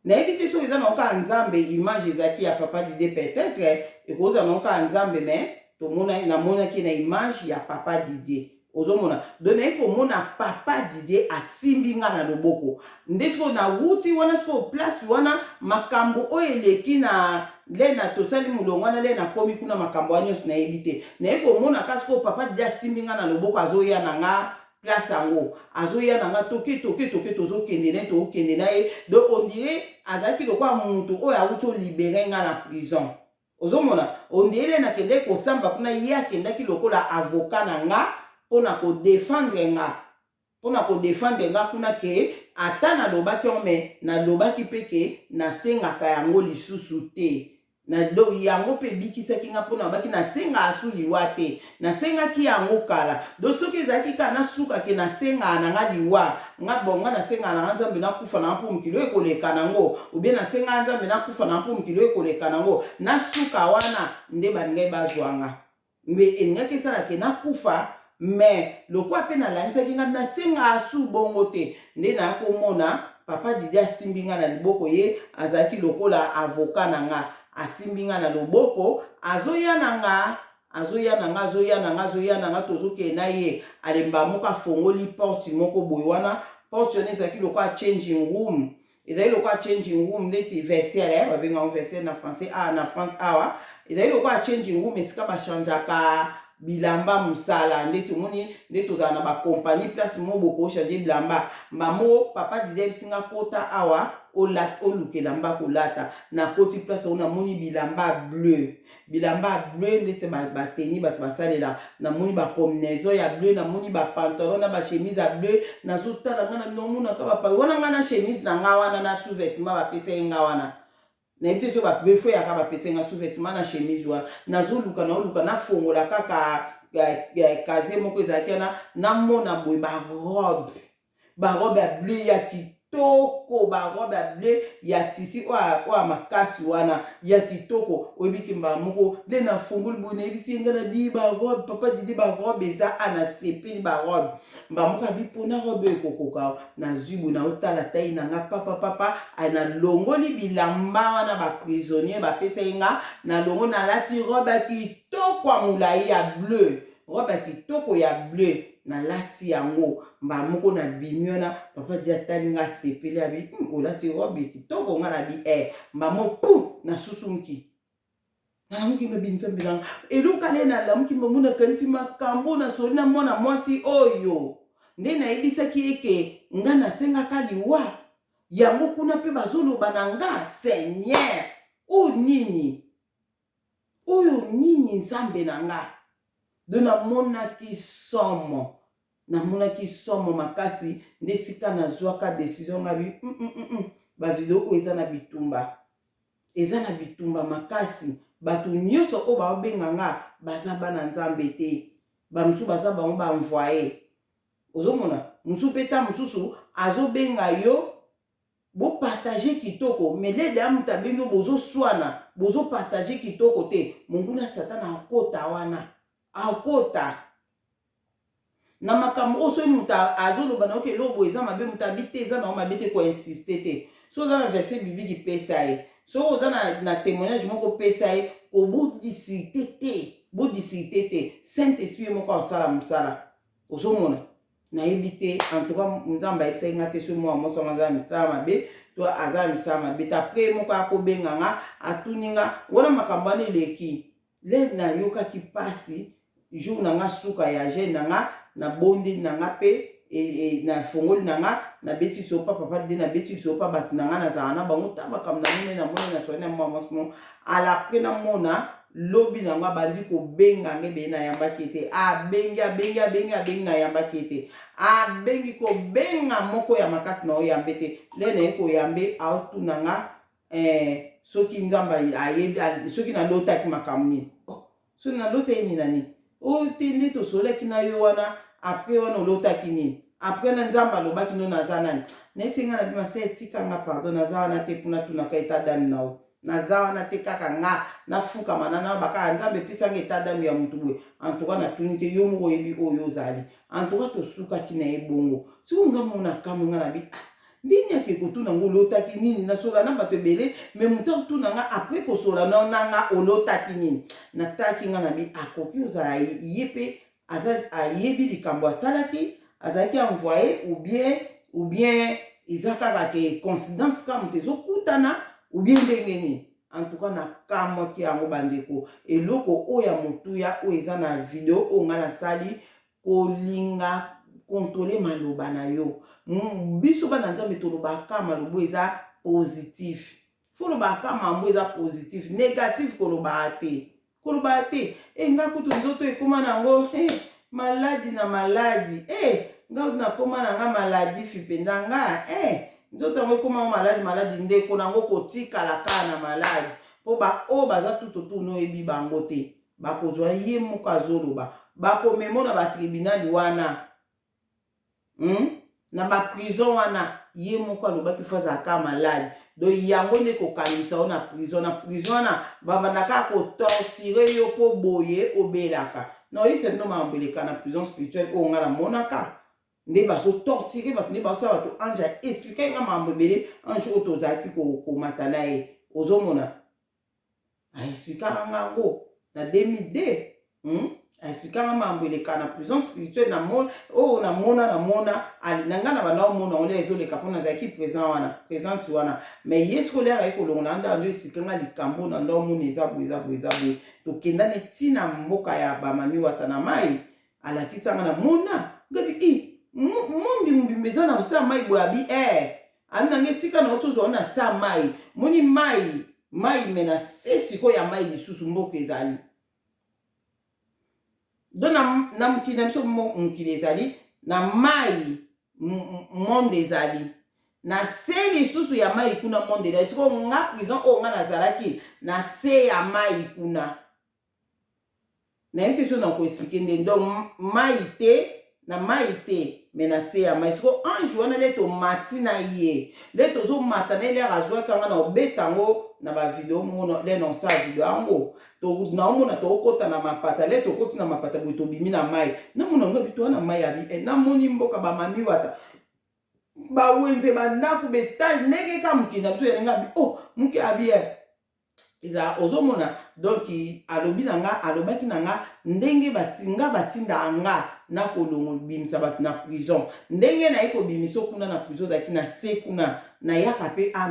nayebi te soki eza na kaka Nzambe. Image ezalaki ya papa Didier, peut-être ekozala na kaka Nzambe, mais tomona, namonaki na image ya papa Didier. Ozomona, donc naye komona papa Didier asimbi nga na loboko. Nde sikoyo nawuti wana, sikoyo place wana, makambo oyo eleki na nde na tosali molongo wana, nde nakomi kuna, makambo wana nyonso nayebi te. Naye komona ka sikoyo papa Didier asimbi nga na loboko, azoya na nga place yango, azoya na nga, toke, toke, toke, tozokende na ye, tokokende na ye. Donc on dirait azalaki lokola moto oyo awuti olibérer nga na prison. Ozomona, on dirait nakendaki kosamba kuna, ye akendaki lokola avocat na nga mpona kodéfendre nga, mpona kodéfendre nga kuna, ke ata nalobaki yango, mais nalobaki mpe ke nasengaka yango lisusu te. Na donc yango mpe ebikisaki nga, mpona nalobaki nasengaka su liwa te, nasengaki yango kala. Donc soki ezalaki kaka nasuka ke nasengaka na nga liwa, nga bon, nga nasengaka na nga Nzambe nakufa na nga mpo mokili oyo ekoleka nango, ou bien nasengaka Nzambe nakufa na nga mpo mokili oyo ekoleka nango, nasuka wana nde baningai bazwanga, mais elingaki esala ke nakufa. Mais lokola mpe nalandisaki nga nasengaka su bongo te, nde naya komona papa Didier asimbi nga na liboko. Ye azalaki lokola avocat na nga, asimbi nga na loboko, azoya na nga, azoya na nga, azoya na nga, azoya na nga, tozokende na ye. Alemba moko, afongoli porte moko boye wana. Porte wana ezalaki lokola changing room, ezali lokola changing room neti vestiaire, babengango vestiaire na français awa, na France awa. Ezali lokola changing room, esika bachangeaka bilamba mosala, ndeti omoni nde tozala na bacompagnie, place moko bokochange bilamba. Mbamo papa Didier ayebisinga: "Kota awa, oluka elamba kolata." Nakoti place oyo, namoni bilamba bleu, bilamba bleu ndeti bateni bato basalela. Namoni bacombinaison ya bleu, namoni bapantalon na bachemise ya bleu. Nazotala nga na nomonaka bapai wana, nga na chemise na nga wana na sous-vêtement bapesa ye nga wana. Nayebi te so befo yaka bapesa nga sous-vêtement na chemise wana. Nazoluka, naoluka, nafongola kaka casier moko ezalaki wana, namona boye barobe, barobe ya bleu ya kitoko, barobe ya bleu ya tissu oyo ya makasi wana ya kitoko. Oyebiki, mbala moko nde nafungoli boye, nayebisi ye nga na bi barobe: "Papa Didi, barobe eza a." Nasepeli barobe. Mbala moko abi: "Mpona robe oyo ekokoka." Nazwi boye, naotala taille na nga, papa, papa, nalongoli bilamba wana baprisonnier bapesa ye nga, nalongoli, nalati robe ya kitoko ya molai ya bleu, robe ya kitoko ya bleu, nalati yango. Mbala moko nabimi wana, papa Di atali nga, asepeli, abi: Olati robe kitoko." Nga nabi e. Mbala moko pu nasusumuki, nalamuki. Nga bi: "Nzambe nanga." Eloko ale nalamuki, mbambo nakanisi makambo nasoli na mwana mwasi oyo, nde nayebisaki eke nga nasengaka liwa yango kuna mpe bazoloba na nga. Seigneur, oyo nini? Oyo nini, Nzambe na nga? Do namonaki somo, namonaki somo makasi. Nde esika nazwaka décision, nga bi bavideo oyo eza na bitumba, eza na bitumba makasi. Bato nyonso oyo baobenga nga baza bana Nzambe te. Bamosusu baza bango ba envoye. Ozomona mosusu mpe ta mosusu azobenga yo bopartage kitoko, mais lede ya moto abengi yo, bozoswana, bozopartage kitoko te. Monguna Satana akota wana, akota na makambo oyo. Soki moto azoloba na yoka eloko boye eza mabe, moto abi te eza nango mabe te, koinsiste te. Soki oza na verset biblique, pesa ye. Soki oza na témoignage moko, pesa ye. Kobodiscute te, bodiscute te. Saint Esprit ye moko akosala mosala. Ozomona, nayebi te. En tout cas, Nzambe ayebisaki nga te soki mwana mwasi wango aza na misala mabe to aza na misala mabe te. Après, ye moko akobenga nga, atuni nga wana makambo wana eleki. Le nayokaki mpasi jour na nga suka ya jeûne na nga, nabondeli na nga mpe nafongoli na nga, nabeti liso pa papa de, nabeti liso pa bato na nga nazala na bango. Ta makambo namoni, namoni na swani na mwa mwasi mo alapre. Namona lobi nango abandi kobenga nga ebele, nayambaki ete abengi, abengi, abengi, abengi, nayambaki ete abengi kobenga moko ya makasi na oyambe te. Le naye koyambe, aotuna nga soki Nzambe ayebi soki nalotaki makambo nini. Oh, soki nalota ye nini na nini oyo te, nde tosololaki na yo wana. Après wana olotaki nini? Après na Nzambe alobaki no naza nani? Nayebisi nga na bima se etika nga, pardon, naza wana te mpona tunaka état d'âme na yo. Naza wana te, kaka nga nafukama na naloba kaka Nzambe epesanga état d'âme ya motu boye. En tout cas, natuni te, yo moko oyebi oyo ozali. En tout cas, tosukaki na ye bongo. Soki nga mona kamwe, nga na bi ah, ndenge ake kotuna ngo olotaki nini. Nasola na bato ebele, mais moto akotuna nga après kosola na nanga olotaki nini, nataki nga na bi akoki ozala ye mpe aza ayebi likambo asalaki, azalaki envoyé ou bien eza kaka ke coïncidence, ka moto ezokutana, ou bien ndenge nini. En tout cas, nakamwaki yango. Bandeko, eloko oyo ya motuya oyo eza na video oyo ngai nasali, kolinga contrôle maloba na yo. Biso bana Nzambe tolobaka maloba eza positif. Faut lobaka mambo eza positif. Négatif kolobaka te, kolobaka te. E nga kutu nzoto ekóma nango maladi na maladi. E nga kutu nakóma na nga maladi fi mpenza nga nzoto yango ekóma maladi maladi. Ndeko nango kotikala kaka na maladi, mpo baoyo baza tutotu oyebi bango te, bakozwa ye moko azoloba, bakomemo na batribunal wana, Na baprison wana, ye moko alobaki faut azalaka malade. Donc yango nde kokangisa yo na prison. Na prison wana babanda kaka kotorturer yo mpo boye obelaka. Na oyebisa bino makambo eleka na prison spirituelle oyo ngai namonaka, nde bazotorturer bato, nde bazosala bato. Ange aexpliquer nga makambo ebele. Ange oyo tozalaki komata na ye, ozomona, aexpliquaka nga yango na 2002, Aexpliquaka makambo eleka na prison spirituelle na oyo namona. Namona na ngai na banda omona ngo ezoleka mpo nazalaki présent wana, présente wana. Mais ye sikoyo lere aye kolongola nda ando expliquer nga likambo na nda omona eza boye, eza boye, eza boye. Tokendani ntina mboka ya bamami wata na mai, alakisanga na mona ngabi i mondi mobimba eza na sa mai boye. Abi abi nanga esika na oti ozwa na sa mai, moni mai mai me na se sikoyo ya mai lisusu mboka ezali. Donc na mokili na biso, mokili ezali na mai, monde ezali na se lisusu ya mai kuna, monde ezali. Sikoyo nga prison oyo nga nazalaki na se ya mai kuna, nayebi te so na koexpliquer nde. Donc mai te, na mai te, mais na se ya mai. Sikoyo ange wana le tomati na ye, nde tozomata na ye, lere azwaki anga na obeta yango na bavideo mona le na osala video yango, naomona tokokɔta na mapata. Le tokoti na mapata boye, tobimi na mai, namona yango abi toa na mai. Abi namoni mboka bamami wata, bawenze, bandako betali ndenge kaka mokili na biso ya ndenge. Abi oh, moke abi eza ozomona. Donc alobi na nga, alobaki na nga ndenge nga batindaka nga na kolongo bimisa bato na prison, ndenge naye kobimisa kuna na prison ozalaki na se kuna, nayaka mpe a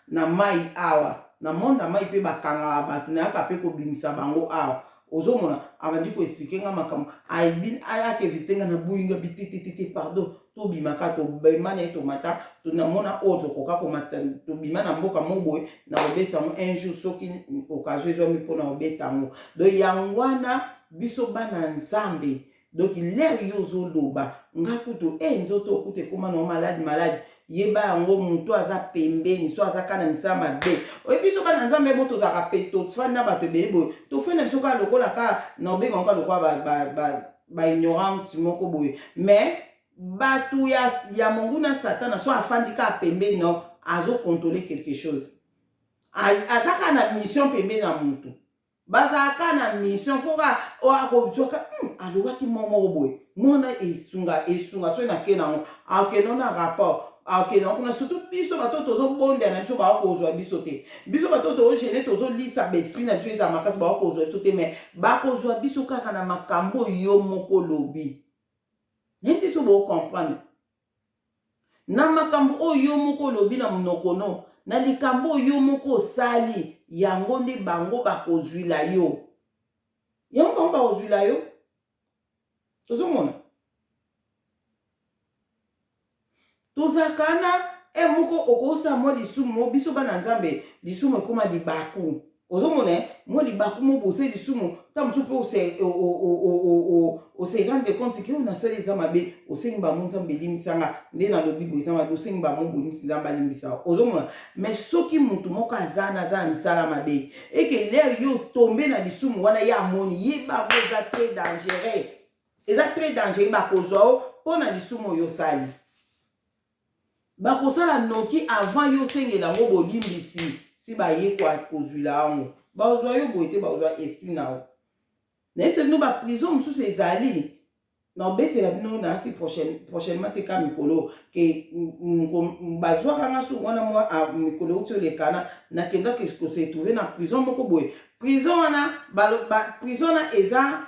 na mai awa, na monde ya mai mpe bakangaka bato, nayaka mpe kobimisa bango awa. Ozomona, abandi koexpliquer nga makambo, ayaka éviter nga na boyinga bitetetete. Pardon, tobimaka, tobima na ye, tomata, namona oyo tokoka komata, tobima na mboka mo boye. Na kobeta yango un jour soki occasion ezwami mpona kobeta yango. Donc yango wana biso bana Nzambe, donc lere yo ozoloba nga kutu nzoto okuta ekóma na maladi maladi. Yeba yango, moto aza pembeni so aza kaka na misala mabe. Oyebi, biso bana Nzambe mo tozalaka pe tofandi na bato ebele boye, tofandi na biso kaka lokola kaka na obenga kaka lokola baignorante moko boye. Mais bato ya monguna Satana, so afandi kaka pembeni no, azocontrôle quelque chose, aza kaka na mission pembeni na motu. Bazalaka na mission, faut ka akozwaka alobaki mwa moko boye, mwana esunga esunga. Soki nake nango, akende na rapport, akende kuna. Surtout biso bato tozobondela na biso, bakozwa biso te. Biso bato tozojeûner, tozolisa baesprit na biso, ezala makasi, bakozwa biso te. Mais bakozwa biso kaka na makambo yo moko lobi. Neti so bocomprendre na makambo oyo yo moko olobi na monoko no, na likambo oyo yo moko osali, yango nde bango bakozwila yo, yango bango bakozwila yo. Tozomona, tozalaka na e moko okosala mwa lisumu mo. Biso bana Nzambe, lisumu ekóma libaku. Ozomona mwa libaku mo bose lisumu, ta mosusu mpe ose rendre compte ke oyo nasali eza mabe. Osengi bango: "Nzambe, elimbisanga nde nalobi boye, eza mabe." Osengi bango bolimbisi, Nzambe alimbisa. Ozomona. Mais soki motu moko aza na aza na misala mabe, eke lere yo tombe na lisumu wana, ye amoni, yeba yango eza très dangereux, eza très dangereux. Bakozwa o mpo na lisumu oyo osali, bakosala noki avant yo osengela yango bolimbisi. Si baye kozwila yango, bazwa yo boye te, bazwa esprit na yo. Nayebisa bino, baprison mosusu ezali na obetela bino na asi prochainement te. Ka mikolo ke bazwaka nga suku wana, mwa mikolo euti olekana, nakendaki kose trouver na prison moko boye. Prison wana, prison wana eza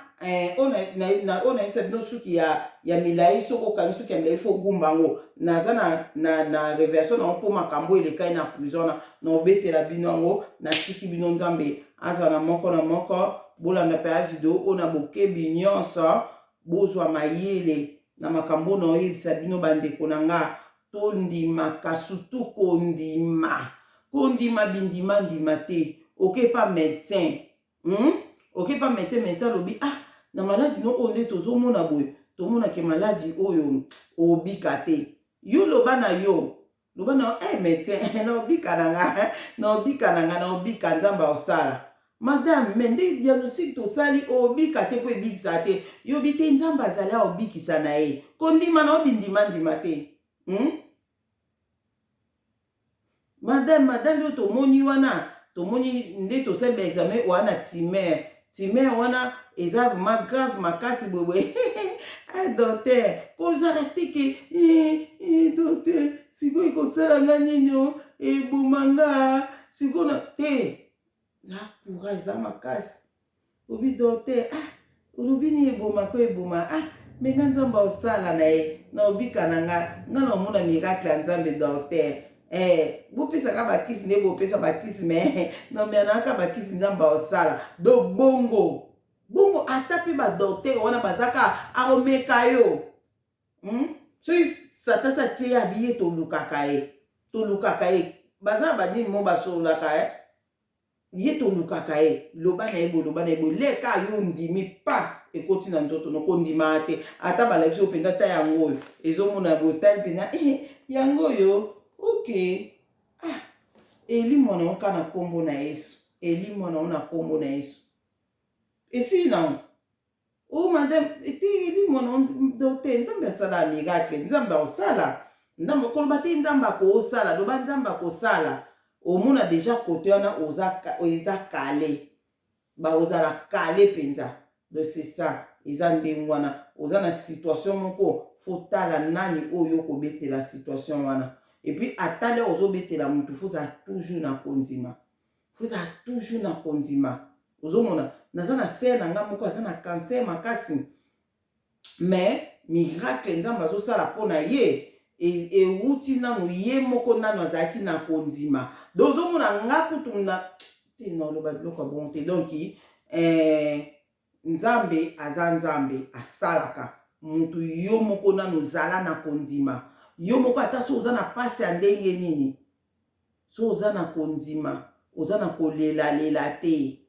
oyo nayebisa bino, suki ya milai. Soki okangi suki ya milai, faut gumba yango. Naza na révélation nango mpo makambo elekai na prison wana, na obetela bino yango. Natiki bino, Nzambe aza na moko na moko. Bolanda mpe ya video oyo na bokebi nyonso, bozwa mayele na makambo na oyebisa bino. Bandeko na nga, tondimaka, surtout kondima, kondima bindima ndima te. Okepa médecin, Okepa médecin, médecin alobi: "Ah, na maladi no oyo nde tozomona boye, tomonake maladi oyo obika te." Yo loba na yo, loba na yo: "Eh, médecin, naobika na nga, naobika na nga, naobika, Nzambe aosala." "Madame, mais nde diagnostic tosali, obika te mpo ebikisa te." Yobi te, Nzambe azali, aobikisa na ye. Kondima na obindima ndima te, Madame, madame oyo tomoni wana, tomoni nde tosali baexamen wana, tumeur, tumeur wana eza vraiment grave makasi boyeboye. Ah, docteur, kozala te ke eh, eh, docteur, sikoyo ekosala nga nini? O eboma nga sikoyo na te. Za courage, za makasi. Obi: "Docteur, ah, olobi nini? Ebomaka, eboma. Ah, mais nga Nzambe osala na ye, na obika na nga, nga na omona miracle ya Nzambe. Docteur, eh, bopesaka bakisi nde bopesa bakisi, mais nameanaka bakisi, Nzambe osala." Do bongo bongo, ata mpe badocteur wana bazaka, akomeka yo, Soki Satan sa tie ye, abi ye tolukaka ye, tolukaka ye, baza na banini mo basololaka ye, ye tolukaka ye, loba na ye boye, loba na ye boye, leka yo ndimi pa ekoti na nzoto nokondima te. Ata balakisi oyo mpenza, ta yango oyo ezomona boye, otali mpenza, eh, yango oyo, ok, ah, elimwa nango kaka na nkombo na Yesu, elimwa nango na nkombo na Yesu, esili nango. O madame te, elimwa nango, docteur, Nzambe asala miracle, Nzambe akosala. Nzambe koloba te, Nzambe akosala, loba Nzambe akosala. Omona déjà kote wana eza kale, baozala kale mpenza. Donc c'est ça, eza ndenge wana. Oza na situation moko, faut tala nani oyo okobetela situation wana. Et puis ata lere ozobetela motu, faut ozala toujours na kondima, faut ozala toujours na kondima. Ozomona, naza na sœur na nga moko aza na cancer makasi, mais miracle Nzambe azosala mpo na ye ewuti nanu ye moko, nanu azalaki na kondima. Donc ozomona, nga kutu na te, naloba biloko ya bongo te. Donc Nzambe aza Nzambe, asalaka mutu. Yo moko nanu zala na kondima, yo moko, ata so oza na pasi ya ndenge nini, so oza na kondima, oza na kolelalela te.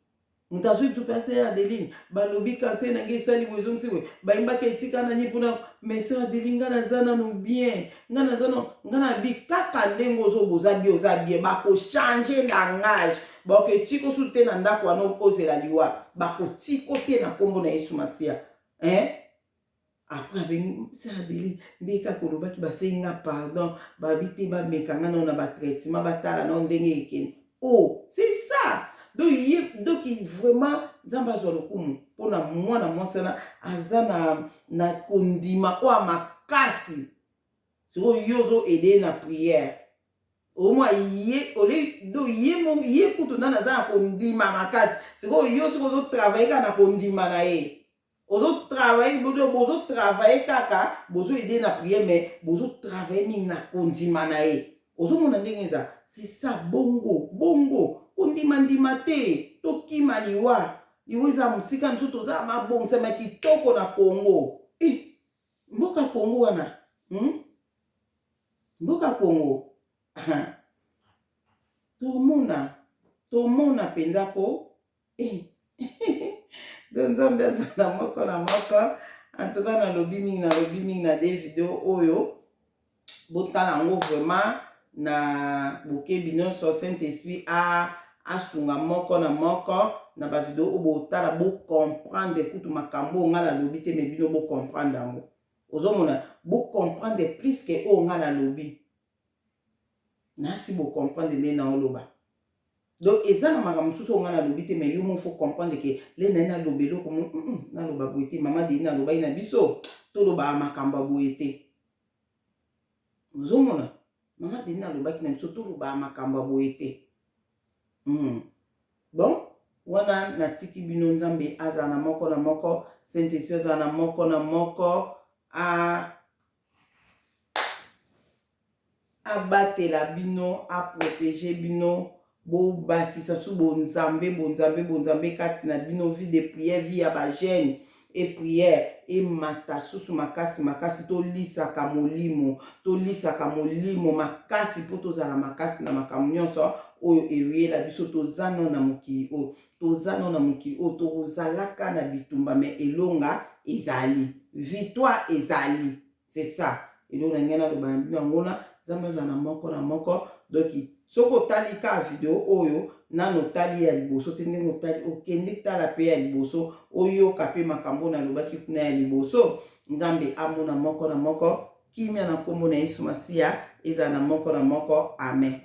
Moto azwi biso mpe sœur Adeline, balobi cancer na ngai esali boye, ezongisi boye, bayimbaki etika nani mpona. Mais sœur Adeline, ngai naza nanu bien, ngai naza nanu, ngai na bi kaka ndenge ozoba, oza bien, oza bien. Bakochange langage, bakoki osusu te na ndako wana, ozela liwa, bakotiko te na nkombo na Yesu Masiya, hein? Après abengi sœur Adeline, nde kaka olobaki, basengi nga pardon, babi te, bameka nga nao na batraitement, batala nao ndenge ekende. Oh, c'est ça. Donc ye, donc vraiment Nzambe azwa lokumu mpona mwana mwasi wana aza na kondima oyo ya makasi. Sikoyo yo ozoaider na prière, omwa ye ole do ye ye kutu nani aza na kondima makasi. Sikoyo yo soki ozotravaille kaka na kondima na ye, ozotravaille, bozotravaille kaka, bozoaider na prière, mais bozotravaille mingi na kondima na ye. Ozomona ndenge eza, c'est ça. Bongo bongo kondima-ndima te, tokima liwa. Liwa eza mosika mosusu, toza mabongisama kitoko na Congo. Eh, mboka Congo wana, Mboka Congo, tomona, tomona mpenza ko eh. Donc Nzambe azala moko na moko. En tout cas, nalobi mingi, nalobi mingi na de video oyo. Botala yango vraiment na bokebi nyonso. Saint Esprit asunga moko na moko na bavideo oyo botala, bocomprendre kutu makambo oyo ngai nalobi te, mais bino bocomprendre yango. Ozomona, bocomprendre plus que oyo ngai nalobi. Nasi bocomprendre nde naoloba. Donc eza na makambo mosusu oyo ngai nalobi te, mais yo mo faut comprendre que le naye naloba eloko mo naloba boye te. Mama Deni alobaki na biso, tolobaka makambo ya boye te. Ozomona, mama Deni alobaki na biso, tolobaka makambo ya boye te. Bon, wana natiki bino. Nzambe azala na moko na moko, Saint Esprit azala na moko na moko, a abatela bino, aprotéger bino, bobakisa su bonzambe, bonzambe, bonzambe kati na bino. Vie de prière, vie ya bajeûne et prière emata susu makasi makasi. Tolisaka molimo, tolisaka molimo makasi mpo tozala makasi na makambo nyonso oyo eyela biso. Toza nano na mokili oyo, toza nano na mokili oyo, tokozalaka na bitumba, mais elonga ezali, victoire ezali. C'est ça eloko na ngai naloba na bino yango na Nzambe azala na moko na moko. Donc soki otali ka video oyo, nano otali ya liboso te, ndenge otali, okende tala mpe ya liboso, oyoka mpe makambo nalobaki kuna ya liboso. Nzambe amona moko na moko. Kimia na nkombo na Yesu Masiya ezala na moko na moko. Amen.